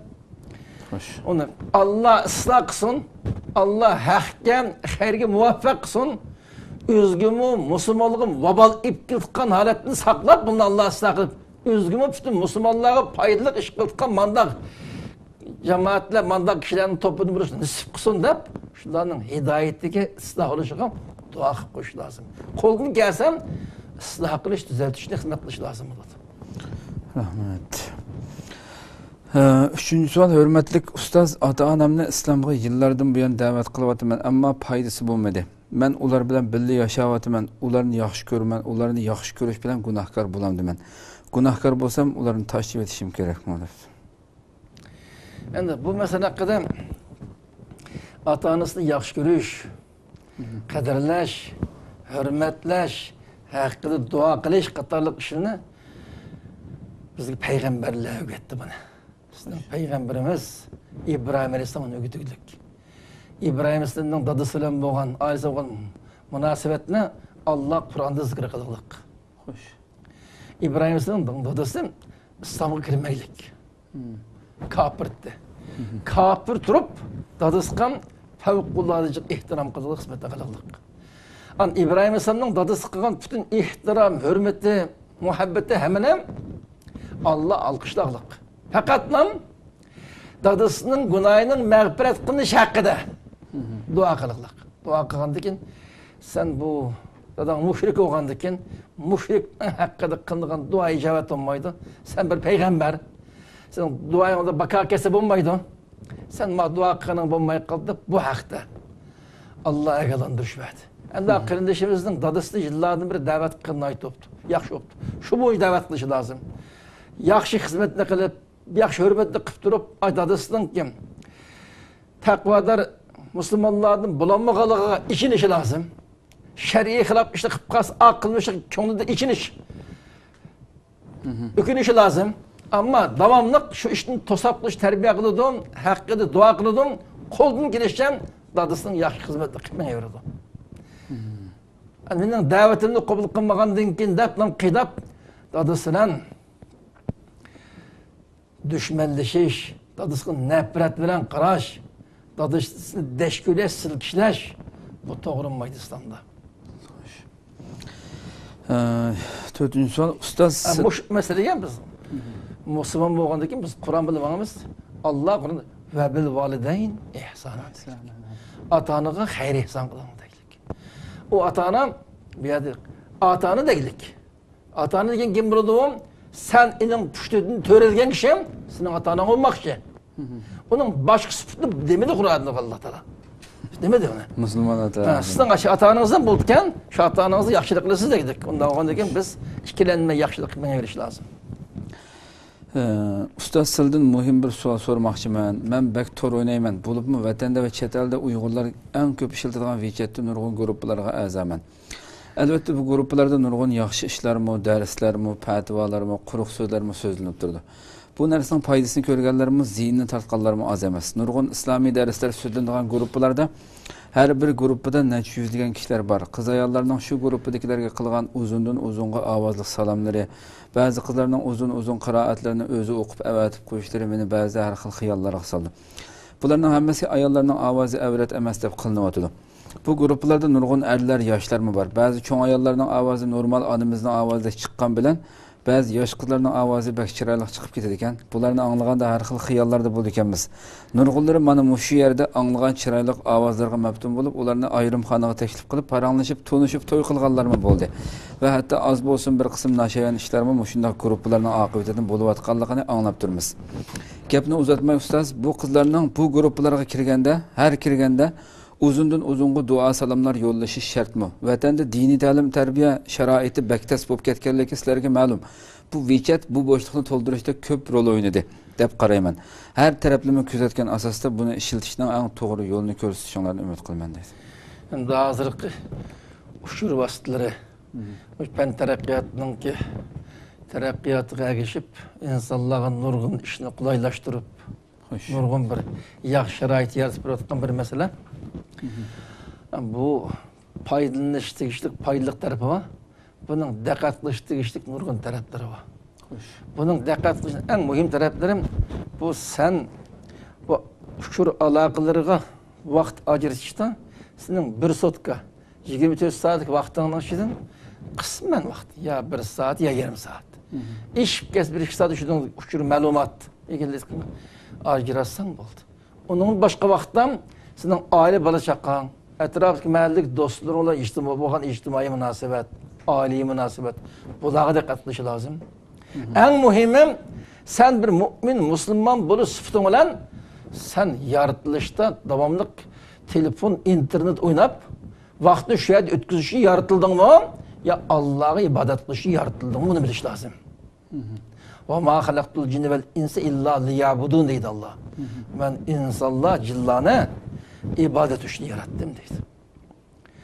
خوش. ئۇنى ئاللا ئىسلاھ قىلسۇن، ئاللا ھەقكە، خەيرگە مۇۋەپپەق قىلسۇن. ئۆزىگىمۇ، مۇسۇلمانلىقىمۇ ۋابال ئېلىپ كېلىدىغان ھالەتنى ساقلاپ، بۇنى ئاللا ئىسلاھ قىلىپ، ئۆزىگىمۇ پۈتۈن مۇسۇلمانلارغا پايدىلىق ئىش قىلىدىغان مانداق جامائەتلەر، مانداق كىشىلەرنىڭ توپىدىن بولۇشنى نېسىپ قىلسۇن دەپ، شۇلارنىڭ ھىدايىتىگە، ئىسلاھ بولۇشىغا دۇئا قىلىپ قويۇش لازىم. قولدىن كەلسە ئىسلاھ قىلىش، تۈزەتىشنى خىزمەت قىلىش لازىم بولىدۇ. رەھمەت. ئۈچىنچى سوئال، ھۆرمەتلىك ئۇستاز، ئاتا-ئانامنى ئىسلامغا يىللاردىن بۇيان دەۋەت قىلىۋاتىمەن، ئەمما پايدىسى بولمىدى. مەن ئۇلار بىلەن بىللە ياشاۋاتىمەن، ئۇلارنى ياخشى كۆرىمەن، ئۇلارنى ياخشى كۆرۈش بىلەن گۇناھكار بولامدىمەن؟ گۇناھكار بولسام، ئۇلارنى تاشلىۋېتىشىم كېرەكمۇ؟ دەپتۇ. ئەمدى بۇ مەسىلە ھەققىدە ئاتا-ئانىسىنى ياخشى كۆرۈش، قەدىرلەش، ھۆرمەتلەش ھەققىدە دۇئا قىلىش قاتارلىق ئىشلارنى بىزگە پەيغەمبەرلەر ئۆگەتتى بۇنى. بىزنىڭ پەيغەمبىرىمىز ئىبراھىم ئەلەيھىسسالام ئۆگىتىۋاتىدۇ. ئىبراھىم ئەلەيھىسسالامنىڭ دادىسى بىلەن بولغان، ئائىلىسى بولغان مۇناسىۋەتنى ئاللا قۇرئاندا زىكىر قىلغانلىق. خوش. ئىبراھىم ئەلەيھىسسالامنىڭ دادىسى ئىسلامغا كىرمەيلىك. كاپىر ئىدى. كاپىر تۇرۇپ، دادىسىغا پەۋقۇلئاددە ئېھتىرام قىلغانلىق، خىزمەت قىلغانلىق. ئان ئىبراھىم ئەلەيھىسسالامنىڭ دادىسىغا قىلغان پۈتۈن ئېھتىرام، ھۆرمىتى، مۇھەببىتى ھەممىنى ئاللا ئالقىشلىغانلىق. پەقەتلا دادىسىنىڭ گۇناھىنىڭ مەغپىرەت قىلىنىشى ھەققىدە دۇئا قىلغانلىق. دۇئا قىلغاندىن كېيىن، سەن بۇ داداڭ مۇشرىك بولغاندىن كېيىن، مۇشرىكنىڭ ھەققىدە قىلىنغان دۇئا ئىجابەت بولمايدۇ. سەن بىر پەيغەمبەر. سېنىڭ دۇئاڭدا باكا كەلسە بولمايدۇ. سەن ماڭا دۇئا قىلغىنىڭ بولماي قالدى دەپ، بۇ ھەقتە ئاللا ئاگاھلاندۇرۇش بەردى. ئەمدى قېرىندىشىمىزنىڭ دادىسىنى يىللاردىن بېرى دەۋەت قىلغىنى ئېيتىپتۇ. ياخشى بوپتۇ. شۇ بويىچە دەۋەت قىلىشى لازىم. ياخشى خىزمەتنى قىلىپ، ياخشى ھۆرمەتنى قىلىپ تۇرۇپ، ئاي دادىسىنىڭكى تەقۋادار مۇسۇلمانلاردىن بولالمىغانلىقىغا ئېچىنىشى لازىم. شەرئىي خىلاپ ئىشنى قىلىپ قالسا، ئاق قىلمىشىغا كۆڭلىدە ئېچىنىش، ئۆكۈنۈشى لازىم. ئەمما داۋاملىق شۇ ئىشنى توساپ قىلىش، تەربىيە قىلىدۇ، ھەققىدە دۇئا قىلىدۇ، قولدىن كېلىشىچە دادىسىنىڭ ياخشى خىزمەتنى قىلىپ مېڭىۋېرىدۇ. مېنىڭ دەۋىتىمنى قوبۇل قىلمىغاندىن كېيىن دەپ، قىيناپ، دادىسى بىلەن دۈشمەنلىشىش، دادىسىغا نەپرەت بىلەن قاراش، دادىسىنى دەشكۈلەش، سىلكىشلەش، بۇ توغرا بولمايدۇ ئىسلامدا. ئە، تۆتىنچى سوئال، ئۇستاز. ئە، مۇشۇ مەسىلىگە بىز مۇسۇلمان بولغاندىن كېيىن بىز قۇرئان بىلىپ ماڭىمىز. ئاللا قۇرئان، «ۋەبىل ۋالىدەين ئىھسانا» دەيدۇ. ئاتا-ئانىغا خەير ئېھسان قىلىڭ دەيدۇ. ئۇ ئاتا-ئانا، بۇ يەردە ئاتا-ئانا دەيدۇ. ئاتا-ئانا دېگەن كىم بولىدۇ؟ سەن ئېنىڭ پۇشتىدىن تۆرەلگەن كىشى سېنىڭ ئاتا-ئاناڭ بولماقچى. ئۇنىڭ باشقا سۈپىتىنى دېمىدى قۇرئاندا ئاللا تائالا. دېمىدى ئۇنى. مۇسۇلمان ئاتا. ھە، سىزنىڭ ئاشۇ ئاتا-ئانىڭىز ھەم بولىدىكەن، شۇ ئاتا-ئانىڭىزغا ياخشىلىق قىلىسىز دېدۇق. ئۇنداق بولغاندىن كېيىن بىز ئىككىلەنمەي ياخشىلىق قىلىپ مېڭىۋېرىش لازىم. ئە، ئۇستاز، سىلىدىن مۇھىم بىر سوئال سورىماقچىمەن. مەن بەك تور ئوينايمەن. بولۇپمۇ ۋەتەندە ۋە چەت ئەلدە ئۇيغۇرلار ئەڭ كۆپ ئىشلىتىدىغان ۋىچەتتە نۇرغۇن گۇرۇپپىلارغا ئەزامەن. ئەلۋەتتە، بۇ گۇرۇپپىلاردا نۇرغۇن ياخشى ئىشلارمۇ، دەرسلەرمۇ، پەتىۋالارمۇ، قۇرۇق سۆزلەرمۇ سۆزلىنىپ تۇرىدۇ. بۇ نەرسىنىڭ پايدىسىنى كۆرگەنلەرمۇ، زىيىنىنى تارتقانلارمۇ ئاز ئەمەس. نۇرغۇن ئىسلامىي دەرسلەر سۆزلىنىدىغان گۇرۇپپىلاردا ھەر بىر گۇرۇپپىدا نەچچە يۈزلىگەن كىشىلەر بار. قىزئاياللارنىڭ شۇ گۇرۇپپىدىكىلەرگە قىلغان ئۇزۇندىن ئۇزۇنغا ئاۋازلىق سالاملىرى، بەزى قىزلارنىڭ ئۇزۇن-ئۇزۇن قىرائەتلىرىنى ئۆزى ئوقۇپ ئەۋەتىپ قويۇشلىرى مېنى بەزىدە ھەر خىل خىياللارغا سالدى. بۇلارنىڭ ھەممىسى ئاياللارنىڭ ئاۋازى ئەۋرەت ئەمەس دەپ قىلىنىۋاتىدۇ. بۇ گۇرۇپپىلاردا نۇرغۇن ئەرلەر، ياشلارمۇ بار. بەزى چوڭ ئاياللارنىڭ ئاۋازى نورمال ئانىمىزنىڭ ئاۋازىدەك چىققان بىلەن، بەزى ياش قىزلارنىڭ ئاۋازى بەك چىرايلىق چىقىپ كېتىدىكەن. بۇلارنى ئاڭلىغاندا ھەر خىل خىياللاردا بولىدىكەنمىز. نۇرغۇنلىرى مانا مۇشۇ يەردە ئاڭلىغان چىرايلىق ئاۋازلىرىغا مەپتۇن بولۇپ، ئۇلارنى ئايرىم خانىغا تەكلىپ قىلىپ، پاراڭلىشىپ، تونۇشۇپ، توي قىلغانلارمۇ بولدى. ۋە ھەتتا ئاز بولسۇن بىر قىسىم ناشايان ئىشلارمۇ مۇشۇنداق گۇرۇپپىلارنىڭ ئاقىۋىتىدىن بولۇۋاتقانلىقىنى ئاڭلاپ تۇرىمىز. گەپنى ئۇزارتماي، ئۇستاز، بۇ قىزلارنىڭ بۇ گۇرۇپپىلارغا كىرگەندە، ھەر كىرگەندە ئۇزۇندىن ئۇزۇنغا دۇئا سالاملار يوللىشىش شەرتمۇ؟ ۋەتەندە دىنىي تەلىم تەربىيە شارائىتى بەك تەس بولۇپ كەتكەنلىكى سىلەرگە مەلۇم. بۇ ۋىچەت بۇ بوشلۇقنى تولدۇرۇشتا كۆپ رول ئوينىدى، دەپ قارايمەن. ھەر تەرەپلىمە كۆزەتكەن ئاساستا بۇنى ئىشلىتىشنىڭ ئەڭ توغرا يولىنى كۆرسىتىشىڭلارنى ئۈمىد قىلىمەن، دەيدۇ. ئەمدى ھازىرقى ئۇچۇر ۋاسىتىلىرى، مم، پەن تەرەققىياتىنىڭكى تەرەققىياتىغا ئەگىشىپ، ئىنسانلارغا نۇرغۇن ئىشنى قولايلاشتۇرۇپ، خوش، نۇرغۇن بىر ياخشى شارائىت يارىتىپ بېرىۋاتقان بىر مەسىلە. مم. بۇ پايدىلىنىش تېگىشلىك پايدىلىق تەرىپى بار. بۇنىڭ دىققەت قىلىش تېگىشلىك نۇرغۇن تەرەپلىرى بار. خوش. بۇنىڭ دىققەت قىلىش ئەڭ مۇھىم تەرەپلىرى، بۇ سەن بۇ ئۇچۇر ئالاقىلىرىغا ۋاقىت ئاجرىتىشتا سېنىڭ بىر سوتكا، يىگىرمە تۆت سائەتلىك ۋاقتىڭنىڭ ئىچىدىن قىسمەن ۋاقىت، يا بىر سائەت، يا يېرىم سائەت. مم. ئېشىپ كەتسە، بىر ئىككى سائەت ئىچىدە ئۇچۇر مەلۇمات ئىگىلىشكە ئاجراتساڭ بولدى. ئۇنىڭدىن باشقا ۋاقىتتا سېنىڭ ئائىلە، بالا-چاقاڭ، ئەتراپتىكى مەھەللىدىكى دوستلىرىڭ بىلەن ئىجتىما-، بولغان ئىجتىمائىي مۇناسىۋەت، ئائىلىۋى مۇناسىۋەت، بۇلارغا دىققەت قىلىش لازىم. مم. ئەڭ مۇھىمى، سەن بىر مۇئمىن، مۇسۇلمان بولۇش سۈپىتىڭ بىلەن سەن يارىتىلىشتا داۋاملىق تېلېفون، ئىنتېرنېت ئويناپ، ۋاقىتنى شۇ يەردە ئۆتكۈزۈشكە يارىتىلدىڭمۇ، يا ئاللاغا ئىبادەت قىلىشقا يارىتىلدىڭمۇ، بۇنى بىلىش لازىم. مم. ۋە ما خەلەقتۇل جىننە ۋەل ئىنسە ئىللا لىيەبۇدۇن دەيدۇ ئاللا. مم. مەن ئىنسانلار، جىنلارنى ئىبادەت ئۈچۈن ياراتتىم دەيدۇ.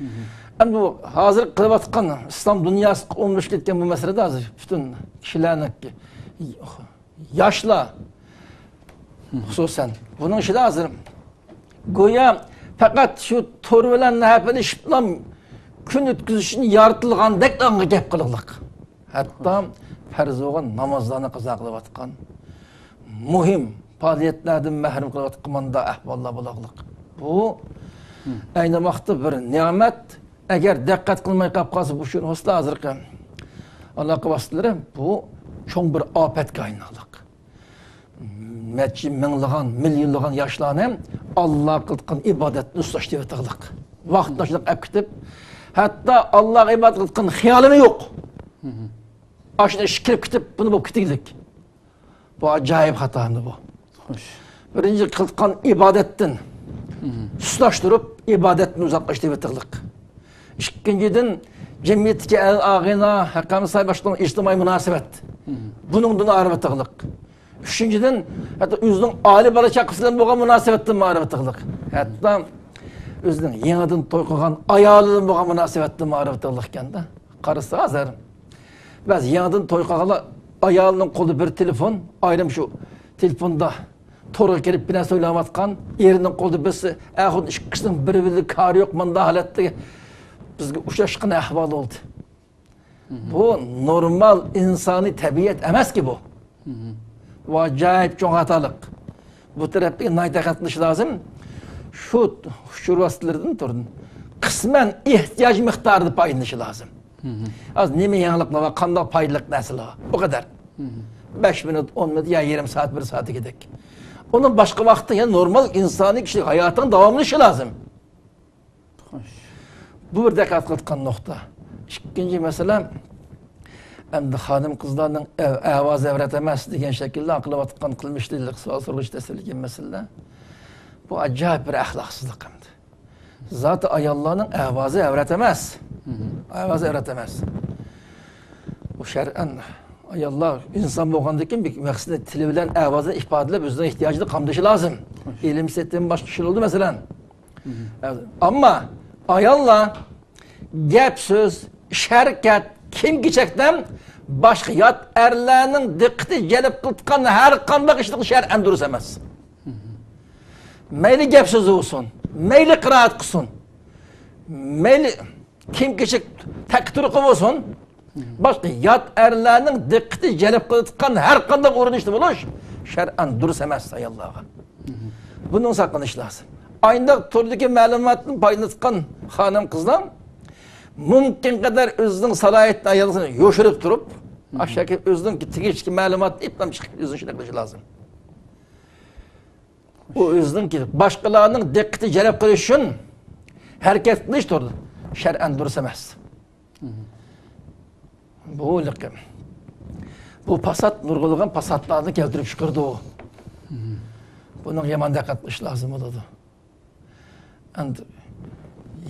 مم. ئەمدى بۇ ھازىر قىلىۋاتقان ئىسلام دۇنياسىغا ئومۇملىشىپ كەتكەن بۇ مەسىلىدە ھازىر پۈتۈن كىشىلەرنىڭكى، ياشلار، مم، خۇسۇسەن، بۇنىڭ ئىچىدە ھازىر گويا پەقەت شۇ تور بىلەن ھەپىلىشىپلا كۈن ئۆتكۈزۈش ئۈچۈن يارىتىلغاندەك ئاڭغا گەپ قىلغۇلۇق. ھەتتا پەرز بولغان نامازلارنى قازا قىلىۋاتقان، مۇھىم پائالىيەتلەردىن مەھرۇم قىلىۋاتقان مۇنداق ئەھۋاللار بولغۇلۇق. بۇ، مم، ئەينى ۋاقىتتا بىر نېمەت. ئەگەر دىققەت قىلماي قاپ قالسا، بۇ شۇ ھوسلا ھازىرقى ئالاقە ۋاسىتىلىرى بۇ چوڭ بىر ئاپەتكە ئايلىنىدۇ. نەچچە مىڭلىغان، مىليونلىغان ياشلارنى ئاللا قىلىدىغان ئىبادەتتىن ئۇزاقلىشتۇرۇۋېتىدىغۇلۇق. ۋاقىتلاشلىق ئەپ كېتىپ، ھەتتا ئاللاغا ئىبادەت قىلىدىغان خىيالىمۇ يوق. مم. ئاشۇ ئىشقا كىرىپ كېتىپ، بۇنى بولۇپ كېتىگلىك. بۇ ئاجايىپ خاتا ئەمدى بۇ. خوش. بىرىنچى، قىلىدىغان ئىبادەتتىن، مم، سۇسلاشتۇرۇپ، ئىبادەتتىن ئۇزاقلاشتۇرۇۋېتىدىغۇلۇق. ئىككىنچىدىن، جەمئىيەتتىكى ئەل ئاغىنا، ھەققانىسا باشقا ئىجتىمائىي مۇناسىۋەت. مم. بۇنىڭدىن ئايرىۋېتىدىغۇلۇق. ئۈچىنچىدىن، ھەتتا ئۆزىنىڭ ئائىلە، بالا-چاقىسى بىلەن بولغان مۇناسىۋەتتىن ئايرىۋېتىدىغۇلۇق. ھەتتا ئۆزىنىڭ يېڭىدىن توي قىلغان ئايالى بىلەن بولغان مۇناسىۋەتتىن ئايرىۋېتىدىغۇلۇق ئىكەن-دە. قارىسا ھازىر بەزى يېڭىدىن توي قىلغانلار ئايالىنىڭ قولىدا بىر تېلېفون، ئايرىم شۇ تېلېفوندا تورغا كىرىپ بىر نەرسە ئويلاۋاتقان، ئېرىنىڭ قولىدا بىرسى، ئەخۇن ئىككىسىنىڭ بىر-بىرىگە كارى يوق، مۇنداق ھالەتتە بىزگە ئۇچراشقان ئەھۋال بولدى. مم. بۇ نورمال ئىنسانىي تەبىئەت ئەمەسكى بۇ. مم. بۇ ئاجايىپ چوڭ خاتالىق. بۇ تەرەپتىكى ناھايىتى دىققەت قىلىش لازىم. شۇ ئۇچۇر ۋاسىتىلىرىدىن تۇردىن قىسمەن ئېھتىياج مىقدارىدا پايدىلىنىشى لازىم. مم. ھازىر نېمە يېڭىلىقلار بار، قانداق پايدىلىق نەرسىلەر بار، ئۇ قەدەر. مم. بەش مىنۇت، ئون مىنۇت يا يېرىم سائەت، بىر سائەت دېگۈدەك. ئۇنىڭ باشقا ۋاقىتتا يەنە نورمال ئىنسانىي كىشىلىك ھاياتىنىڭ داۋاملىشىشى لازىم. خوش. بۇ بىر دىققەت قىلىدىغان نۇقتا. ئىككىنچى مەسىلە، ئەمدى خانىم-قىزلارنىڭ ئە-، ئاۋازى ئەۋرەت ئەمەس دېگەن شەكىلدە قىلىۋاتقان قىلمىشلىق سوئال سورىغۇچى تەسۋىرلىگەن مەسىلە. بۇ ئاجايىپ بىر ئەخلاقسىزلىق ئەمدى. زاتى ئاياللارنىڭ ئاۋازى ئەۋرەت ئەمەس. مم. ئاۋازى ئەۋرەت ئەمەس. بۇ شەرئەن ئاياللار ئىنسان بولغاندىن كېيىن بىر مەقسىتىنى تىلى بىلەن، ئاۋازى بىلەن ئىپادىلەپ ئۆزىنىڭ ئېھتىياجىنى قامدىشى لازىم. خوش. ئىلىم-سېتىم باشقا ئىشلار بولىدۇ مەسىلەن. مم. ئەمما ئاياللار گەپ-سۆز، ئىش-ھەرىكەت، كىيىم-كېچەكتە باشقا يات ئەرلەرنىڭ دىققىتى جەلپ قىلىدىغان ھەر قانداق ئىشنى شەرئەن دۇرۇس ئەمەس. مەيلى گەپ-سۆزى بولسۇن، مەيلى قىرائەت قىلسۇن، مەيلى كىيىم-كېچەك تەككە تۇرۇقى بولسۇن، باشقا يات ئەرلەرنىڭ دىققىتى جەلپ قىلىدىغان ھەر قانداق ئۇرۇنۇشتا بولۇش شەرئەن دۇرۇس ئەمەس ئاياللارغا. بۇنىڭ ساقلىنىش لازىم. ئاينداق تۈردىكى مەلۇماتتىن پايدىلىنىۋاتقان خانىم-قىزلار مۇمكىن قەدەر ئۆزىنىڭ سالاھىيىتىنى ئايالىسىنى يوشۇرۇپ تۇرۇپ، ئاشۇ يەرگە ئۆزىنىڭ تېگىشلىك مەلۇماتنى ئېلىپ چىقىپ ئۆزىنى شۇنداق قىلىشى لازىم. ئۇ ئۆزىنىڭ باشقىلارنىڭ دىققىتى جەلپ قىلىش ئۈچۈن ھەرىكەت قىلىش تۇرىدۇ. شەرئەن دۇرۇس ئەمەس. بۇ لىقىم. بۇ پاسات نۇرغۇنلىغان پاساتلارنى كەلتۈرۈپ چىقىرىدۇ. بۇنىڭغا يامان دىققەت قىلىش لازىم بولىدۇ. ئەمدى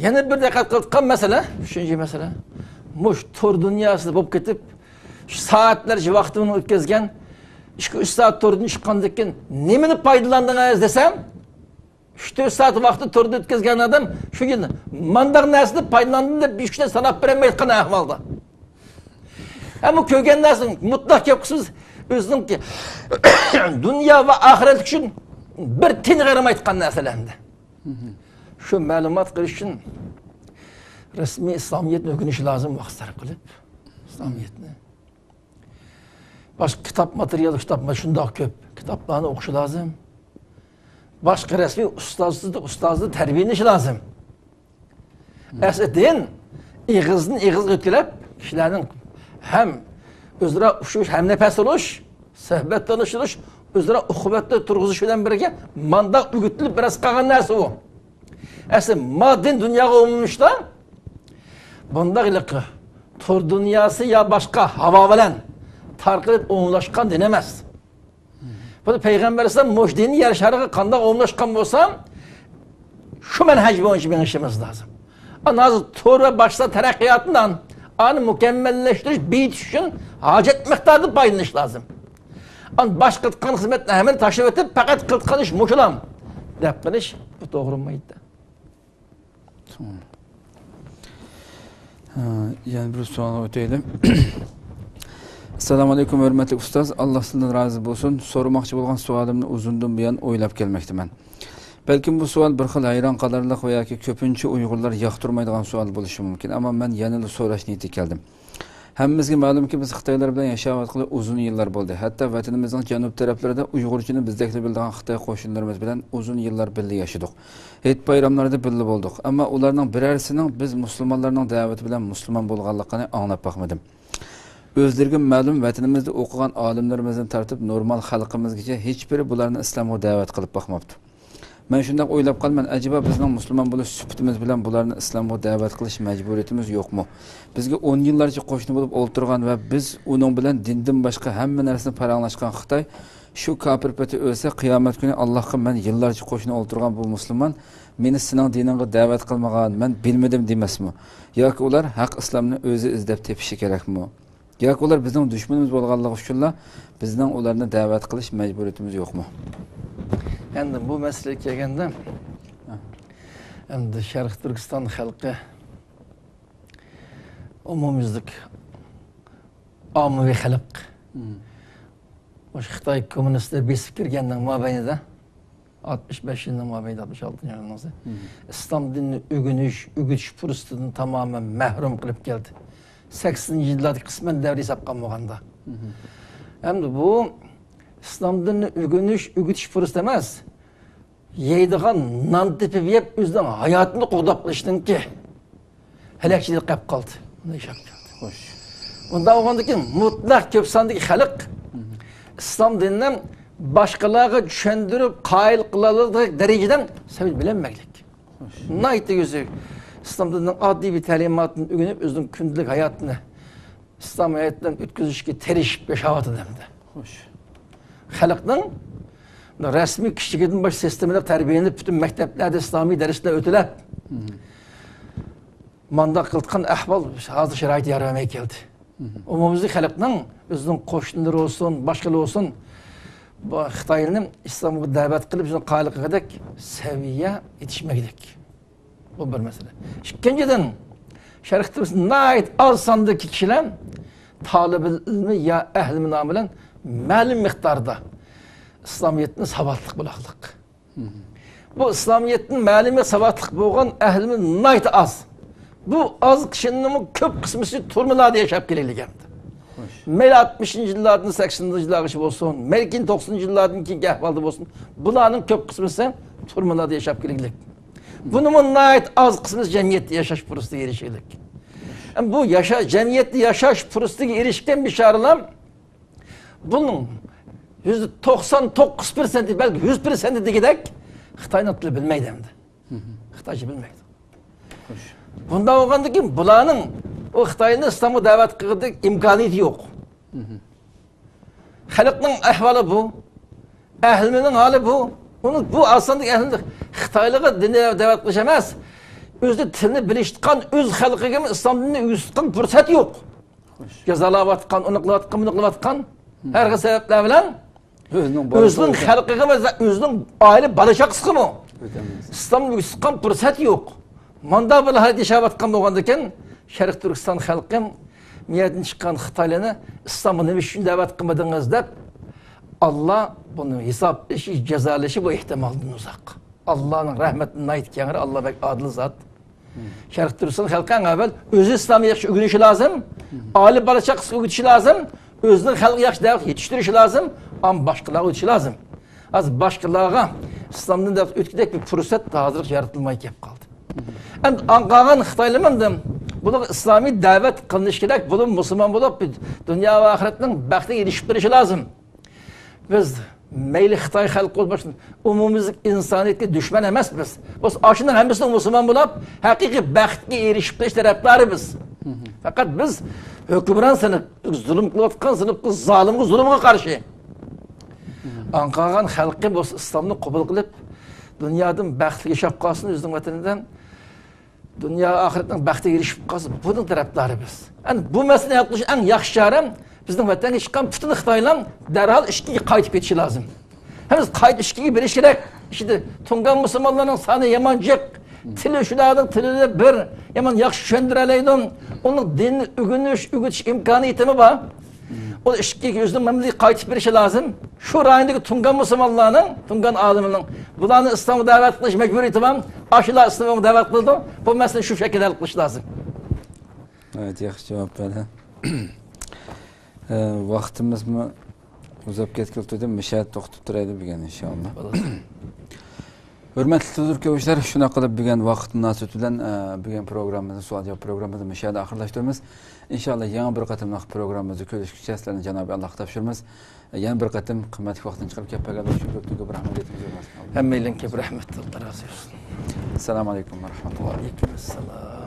يەنە بىر دىققەت قىلىدىغان مەسىلە، ئۈچىنچى مەسىلە، مۇشۇ تور دۇنياسىدا بولۇپ كېتىپ، شۇ سائەتلەرچە ۋاقتىمنى ئۆتكۈزگەن، ئىككى ئۈچ سائەت توردىن چىققاندىن كېيىن نېمىنى پايدىلاندىڭىز دېسەم، ئۈچ تۆت سائەت ۋاقتى توردا ئۆتكۈزگەن ئادەم شۇ يىل مانداق نەرسىدىن پايدىلاندىم دەپ بىر ئۈچ ساناپ بېرەلمەيدىغان ئەھۋالدا. ھەممە كۆرگەن نەرسىنىڭ مۇتلەق كۆپ قىسمى ئۆزىنىڭكى دۇنيا ۋە ئاخىرەت ئۈچۈن بىر تىيىنغا يارىمايدىغان نەرسىلەر ئەمدى. شۇ مەلۇمات قىلىش ئۈچۈن رەسمىي ئىسلامىيەتنى ئۆگىنىش لازىم، ۋاقىت سەرپ قىلىپ ئىسلامىيەتنى. باشقا كىتاب ماتېرىيالى، كىتاب شۇنداق كۆپ. كىتابلارنى ئوقۇش لازىم. باشقا رەسمىي ئۇستازدىن، ئۇستازدىن تەربىيەلىنىش لازىم. ئەسلى دىن ئېغىزدىن ئېغىزغا ئۆتكۈلەپ، كىشىلەرنىڭ ھەم ئۆزئارا ئۇچرىشىش، ھەم نەپەس ئېلىش، سۆھبەت تونۇشتۇرۇش، ئۆزئارا ئۇخۇۋەتتە تۇرغۇزۇش بىلەن بىرگە مانداق ئۆگىتىلىپ بىرەرسى قالغان نەرسە ئۇ. ئەسلى ما دىن دۇنياغا ئومۇملىشىشتا بۇنداق ھېلىقى تور دۇنياسى يا باشقا ھاۋا بىلەن تارقىلىپ ئومۇملاشقان دىن ئەمەس. بۇ پەيغەمبەر ئەلەيھىسسالام مۇشۇ دىننى يەر شارىغا قانداق ئومۇملاشقان بولسا، شۇ مەنھەج بويىچە مېڭىشىمىز لازىم. ئانا ھازىر تور ۋە باشقا تەرەققىياتنى ئانى مۇكەممەللەشتۈرۈش، بېيىتىش ئۈچۈن ھاجەت مىقداردا پايدىلىنىش لازىم. ئانا باشقا قىلغان خىزمەتنى ھەممىنى تاشلىۋېتىپ، پەقەت قىلىدىغان ئىش مۇشۇلام دەپ قىلىش بۇ توغرا بولمايدۇ. ھە، يەنە بىر سوئالغا ئۆتەيلى. ئەسسالامۇئەلەيكۇم، ھۆرمەتلىك ئۇستاز، ئاللا سىزدىن رازى بولسۇن. سورىماقچى بولغان سوئالىمنى ئۇزۇندىن بۇيان ئويلاپ كەلمەكتىمەن. بەلكىم بۇ سوئال بىر خىل ھەيران قالارلىق ۋە ياكى كۆپىنچە ئۇيغۇرلار ياقتۇرمايدىغان سوئال بولۇشى مۇمكىن، ئەمما مەن يەنىلا سوراش نىيىتىگە كەلدىم. ھەممىمىزگە مەلۇمكى، بىز خىتايلار بىلەن ياشاۋاتقىلى ئۇزۇن يىللار بولدى. ھەتتا ۋەتىنىمىزنىڭ جەنۇب تەرەپلىرىدە ئۇيغۇرچىنى بىزدەكلا بىلىدىغان خىتاي قوشنىلىرىمىز بىلەن ئۇزۇن يىللار بىللە ياشىدۇق. ھېيت بايراملاردا بىللە بولدۇق. ئەمما ئۇلارنىڭ بىرەرسىنىڭ بىز مۇسۇلمانلارنىڭ دەۋىتى بىلەن مۇسۇلمان بولغانلىقىنى ئاڭلاپ باقمىدىم. ئۆزلىرىگە مەلۇم، ۋەتىنىمىزدە ئوقۇغان ئالىملىرىمىزدىن تارتىپ نورمال خەلقىمىزگىچە ھېچبىرى بۇلارنى ئىسلامغا دەۋەت قىلىپ باقماپتۇ. مەن شۇنداق ئويلاپ قالىمەن، ئەجەبا بىزنىڭ مۇسۇلمان بولۇش سۈپىتىمىز بىلەن بۇلارنى ئىسلامغا دەۋەت قىلىش مەجبۇرىيىتىمىز يوقمۇ؟ بىزگە ئون يىللارچە قوشنا بولۇپ ئولتۇرغان ۋە بىز ئۇنىڭ بىلەن دىندىن باشقا ھەممە نەرسىنى پاراڭلاشقان خىتاي شۇ كاپىر پېتى ئۆلسە، قىيامەت كۈنى ئاللاھقا مەن يىللارچە قوشنا ئولتۇرغان بۇ مۇسۇلمان مېنى سېنىڭ دىنىڭغا دەۋەت قىلمىغان، مەن بىلمىدىم دېمەسمۇ؟ ياكى ئۇلار ھەق ئىسلامنى ئۆزى ئىزدەپ تېپىشى كېرەكمۇ؟ ياكى ئۇلار بىزنىڭ دۈشمىنىمىز بولغانلىقى ئۈچۈنلا بىزنىڭ ئۇلارنى دەۋەت قىلىش مەجبۇرىيىتىمىز يوقمۇ؟ ئەمدى بۇ مەسىلىگە كەلگەندە، ئەمدى شەرقىي تۈركىستان خەلقى ئومۇميۈزلۈك ئاممىۋى خەلق. مم. مۇشۇ خىتاي كوممۇنىستلىرى بېسىپ كىرگەننىڭ مابەينىدە، ئاتمىش بەش يىلنىڭ مابەينىدە، ئاتمىش ئالتىنچى يىلنىڭ، مم، ئىسلام دىنىنى ئۆگىنىش، ئۆگىتىش پۇرسىتىدىن تامامەن مەھرۇم قىلىپ كەلدى. سەكسىنىنچى يىللاردا قىسمەن دەۋر ھېسابقا ئالمىغاندا. مم. ئەمدى بۇ ئىسلام دىنىنى ئۆگىنىش، ئۆگىتىش پۇرسىتى ئەمەس. يەيدىغان نان تېپىپ يەپ، ئۆزىنىڭ ھاياتىنى قوغداپ قېلىشنىڭكى ھەلەكچىلىكى قېلىپ قالدى. بۇنداق ھېساب قىلدى. خوش. بۇنداق بولغاندىكىن مۇتلەق كۆپ ساندىكى خەلق، مم، ئىسلام دىنىنى باشقىلارغا چۈشەندۈرۈپ، قايىل قىلالىدىغان دەرىجىدە سەۋىيەدە بىلەلمەيدىكەن. خوش. ناھايىتى ئۆزى ئىسلام دىنىنىڭ ئاددىي بىر تەلىماتىنى ئۆگىنىپ، ئۆزىنىڭ كۈندىلىك ھاياتىنى ئىسلام ھاياتىدىن ئۆتكۈزۈشكە تىرىشىپ ياشاۋاتىدۇ ئەمدى. خوش. خەلقنىڭ رەسمىي كىچىكىدىن باش سىستېمىلىق تەربىيەلىنىپ، پۈتۈن مەكتەپلەردە ئىسلامىي دەرسلەر ئۆتۈلۈپ، مم، مانداق قىلىدىغان ئەھۋال ھازىر شارائىت يار بەرمەي كەلدى. مم. ئومۇميۈزلۈك خەلقنىڭ ئۆزىنىڭ قوشنىلىرى بولسۇن، باشقىلار بولسۇن، بۇ خىتاينى ئىسلامغا دەۋەت قىلىپ، شۇنى قايىل قىلغۇدەك سەۋىيە يېتىشمىگۈدەك. بۇ بىر مەسىلە. ئىككىنچىدىن، شەرقىي تۈركىستاندا ناھايىتى ئاز ساندىكى كىشىلەر تالىبىل ئىلمى يا ئەھلى نامى بىلەن مەلۇم مىقداردا ئىسلامىيەتتىن ساۋاتلىق بولغانلىق. مم. بۇ ئىسلامىيەتتىن مەلۇم ساۋاتلىق بولغان ئەھلىمىز ناھايىتى ئاز. بۇ ئاز كىشىنىڭمۇ كۆپ قىسمىسى تۈرمىلەردە ياشاپ كېلىۋاتىدۇ. خوش. مەيلى ئاتمىشىنچى يىللاردىن سەكسىنىنچى يىللارغىچە بولسۇن، مەيلى كېيىن توقسىنىنچى يىللاردىن كېيىنكى ئەھۋالدا بولسۇن، بۇلارنىڭ كۆپ قىسمىسى تۈرمىلەردە ياشاپ كېلىگلىك. بۇنىڭمۇ ناھايىتى ئاز قىسمىسى جەمئىيەتتە ياشاش پۇرسىتىگە ئېرىشىگلىك. بۇ ياشا-، جەمئىيەتتە ياشاش پۇرسىتىگە ئېرىشكەن بىچارىلار بۇنىڭ يۈزدە توقسان توققۇز پىرسەنتى، بەلكى يۈز پىرسەنتى دېگۈدەك خىتاينىڭ تىلى بىلمەيدۇ ئەمدى. مم. خىتايچە بىلمەيدۇ. خوش. بۇنداق بولغاندىكىن بۇلارنىڭ ئۇ خىتاينى ئىسلامغا دەۋەت قىلغۇدەك ئىمكانىيىتى يوق. مم. خەلقنىڭ ئەھۋالى بۇ. ئەھلىنىڭ ھالى بۇ. ئۇنى بۇ ئاساندىكى ئەھلىنى خىتايلىققا دىننى دەۋەت قىلىش ئەمەس. ئۆزى تىلنى بىلىشتىقان، ئۆز خەلقىگىمۇ ئىسلام دىنىنى ئۆگىتىدىغان پۇرسەت يوق. جازالاۋاتقان، ئۇنى قىلىۋاتقان، بۇنى قىلىۋاتقان. ھەر خىل سەۋەبلەر بىلەن ئۆزىنىڭ بالىسى ئۆزىنىڭ خەلقىگە ۋە ئۆزىنىڭ ئائىلە بالا چاقىسىغىمۇ ئىسلامنى ئۆگىتىدىغان پۇرسەت يوق. ماندا بىر ھالەتتە ياشاۋاتقان بولغاندىكىن، شەرقىي تۈركىستان خەلقى، مۇ يەردىن چىققان خىتايلارنى ئىسلامغا نېمە ئۈچۈن دەۋەت قىلمىدىڭىز دەپ، ئاللا بۇنى ھېسابلىشى، جازالىشى بۇ ئېھتىمالدىن ئۇزاق. ئاللانىڭ رەھمىتى ناھايىتى كەڭرى، ئاللا بەك ئادىل زات. شەرقىي تۈركىستان خەلقى ئەڭ ئەۋۋەل ئۆزى ئىسلامنى ياخشى ئۆگىنىشى لازىم، ئائىلە بالا چاقىسىغا ئۆگىتىشى لازىم، ئۆزىنىڭ خەلقىگە ياخشى دەۋەت يېتىشتۈرۈشى لازىم، ئاندىن باشقىلارغا ئۆتۈشى لازىم. ھازىر باشقىلارغا ئىسلامدىن دەپ ئۆتكۈدەك بىر پۇرسەت ھازىرغىچە يارىتىلماي كېلىپ قالدى. ئەمدى ئاڭ قالغان خىتايلىرىمۇ بۇلارغا ئىسلامىي دەۋەت قىلىنىشى كېرەك، بۇلار مۇسۇلمان بولۇپ، دۇنيا ۋە ئاخىرەتنىڭ بەختىگە ئېرىشىپ بېرىشى لازىم. بىز مەيلى خىتاي خەلقى بولسۇن، ئومۇميۈزلۈك ئىنسانىيەتكە دۈشمەن ئەمەس بىز. بولسا ئاشۇنىڭ ھەممىسىنىڭ مۇسۇلمان بولۇپ، ھەقىقىي بەختكە ئېرىشىپ قېلىش تەرەپدارى بىز. پەقەت بىز ھۆكۈمران سىنىپ، زۇلۇم قىلىۋاتقان سىنىپقا، زالىمغا، زۇلۇمغا قارشى. ئاڭ قالغان خەلقى بولسا ئىسلامنى قوبۇل قىلىپ، دۇنيادىن بەختلىك ياشاپ قالسۇن ئۆزىنىڭ ۋەتىنىدە. دۇنيا ئاخىرەتنىڭ بەختىگە ئېرىشىپ قالسا، بۇنىڭ تەرەپدارى بىز. ئەمدى بۇ مەسىلىنى ھەل قىلىش ئەڭ ياخشى چارە، بىزنىڭ ۋەتەنگە چىققان پۈتۈن خىتايلار دەرھال ئىچكىرىگە قايتىپ كېتىشى لازىم. ھەممىسى قايتىپ ئىچكىرىگە بېرىش كېرەك. ئىچىدە تۇڭگان مۇسۇلمانلارنىڭ سانى يامان جىق. تىلى شۇلارنىڭ تىلى بىر، يامان ياخشى چۈشەندۈرەلەيدۇ. ئۇنىڭ دىننى ئۆگىنىش، ئۆگىتىش ئىمكانىيىتىمۇ بار. ئۇ ئىچكىرىگە ئۆزىنىڭ مەملىكىتىگە قايتىپ بېرىشى لازىم. شۇ رايوندىكى تۇڭگان مۇسۇلمانلارنىڭ، تۇڭگان ئالىمىنىڭ بۇلارنى ئىسلامغا دەۋەت قىلىش مەجبۇرىيىتى بار. ئاشۇلار ئىسلامغا دەۋەت قىلىدۇ. بۇ مەسىلىنى شۇ شەكىلدە ھەل قىلىش لازىم. ناھايىتى ياخشى جاۋاب بەردى. ئە، ۋاقتىمىزمۇ ئۇزاپ كەتكىلى تۇردى. مۇشۇ يەردە توختىتىپ تۇرايلى بۈگۈن، ئىنشائاللا. ھۆرمەتلىك تېلېۋىزور كۆرگۈچىلەر، شۇنداق قىلىپ بۈگۈن ۋاقىت مۇناسىۋىتى بىلەن، ئە، بۈگۈن پروگراممىمىزنى، سوئال جاۋاب پروگراممىمىزنى مۇشۇ يەردە ئاخىرلاشتۇرىمىز. ئىنشائاللا يېڭى بىر قېتىملىق پروگراممىمىزدا كۆرۈشكىچە سىلەرنى جانابى ئاللاغا تاپشۇرىمىز. يەنە بىر قېتىم قىممەتلىك ۋاقتىنى چىقىرىپ كېلىپ بەرگەن ئۈچۈن كۆپتىن كۆپ رەھمەت ئېيتىمىز. ھەممەيلەنگە كۆپ رەھمەت، ئاللا رازى بولسۇن. ئەسسالامۇ ئەلەيكۇم ۋە رەھمەتۇللا. ۋەئەلەيكۇم ئەسسالام.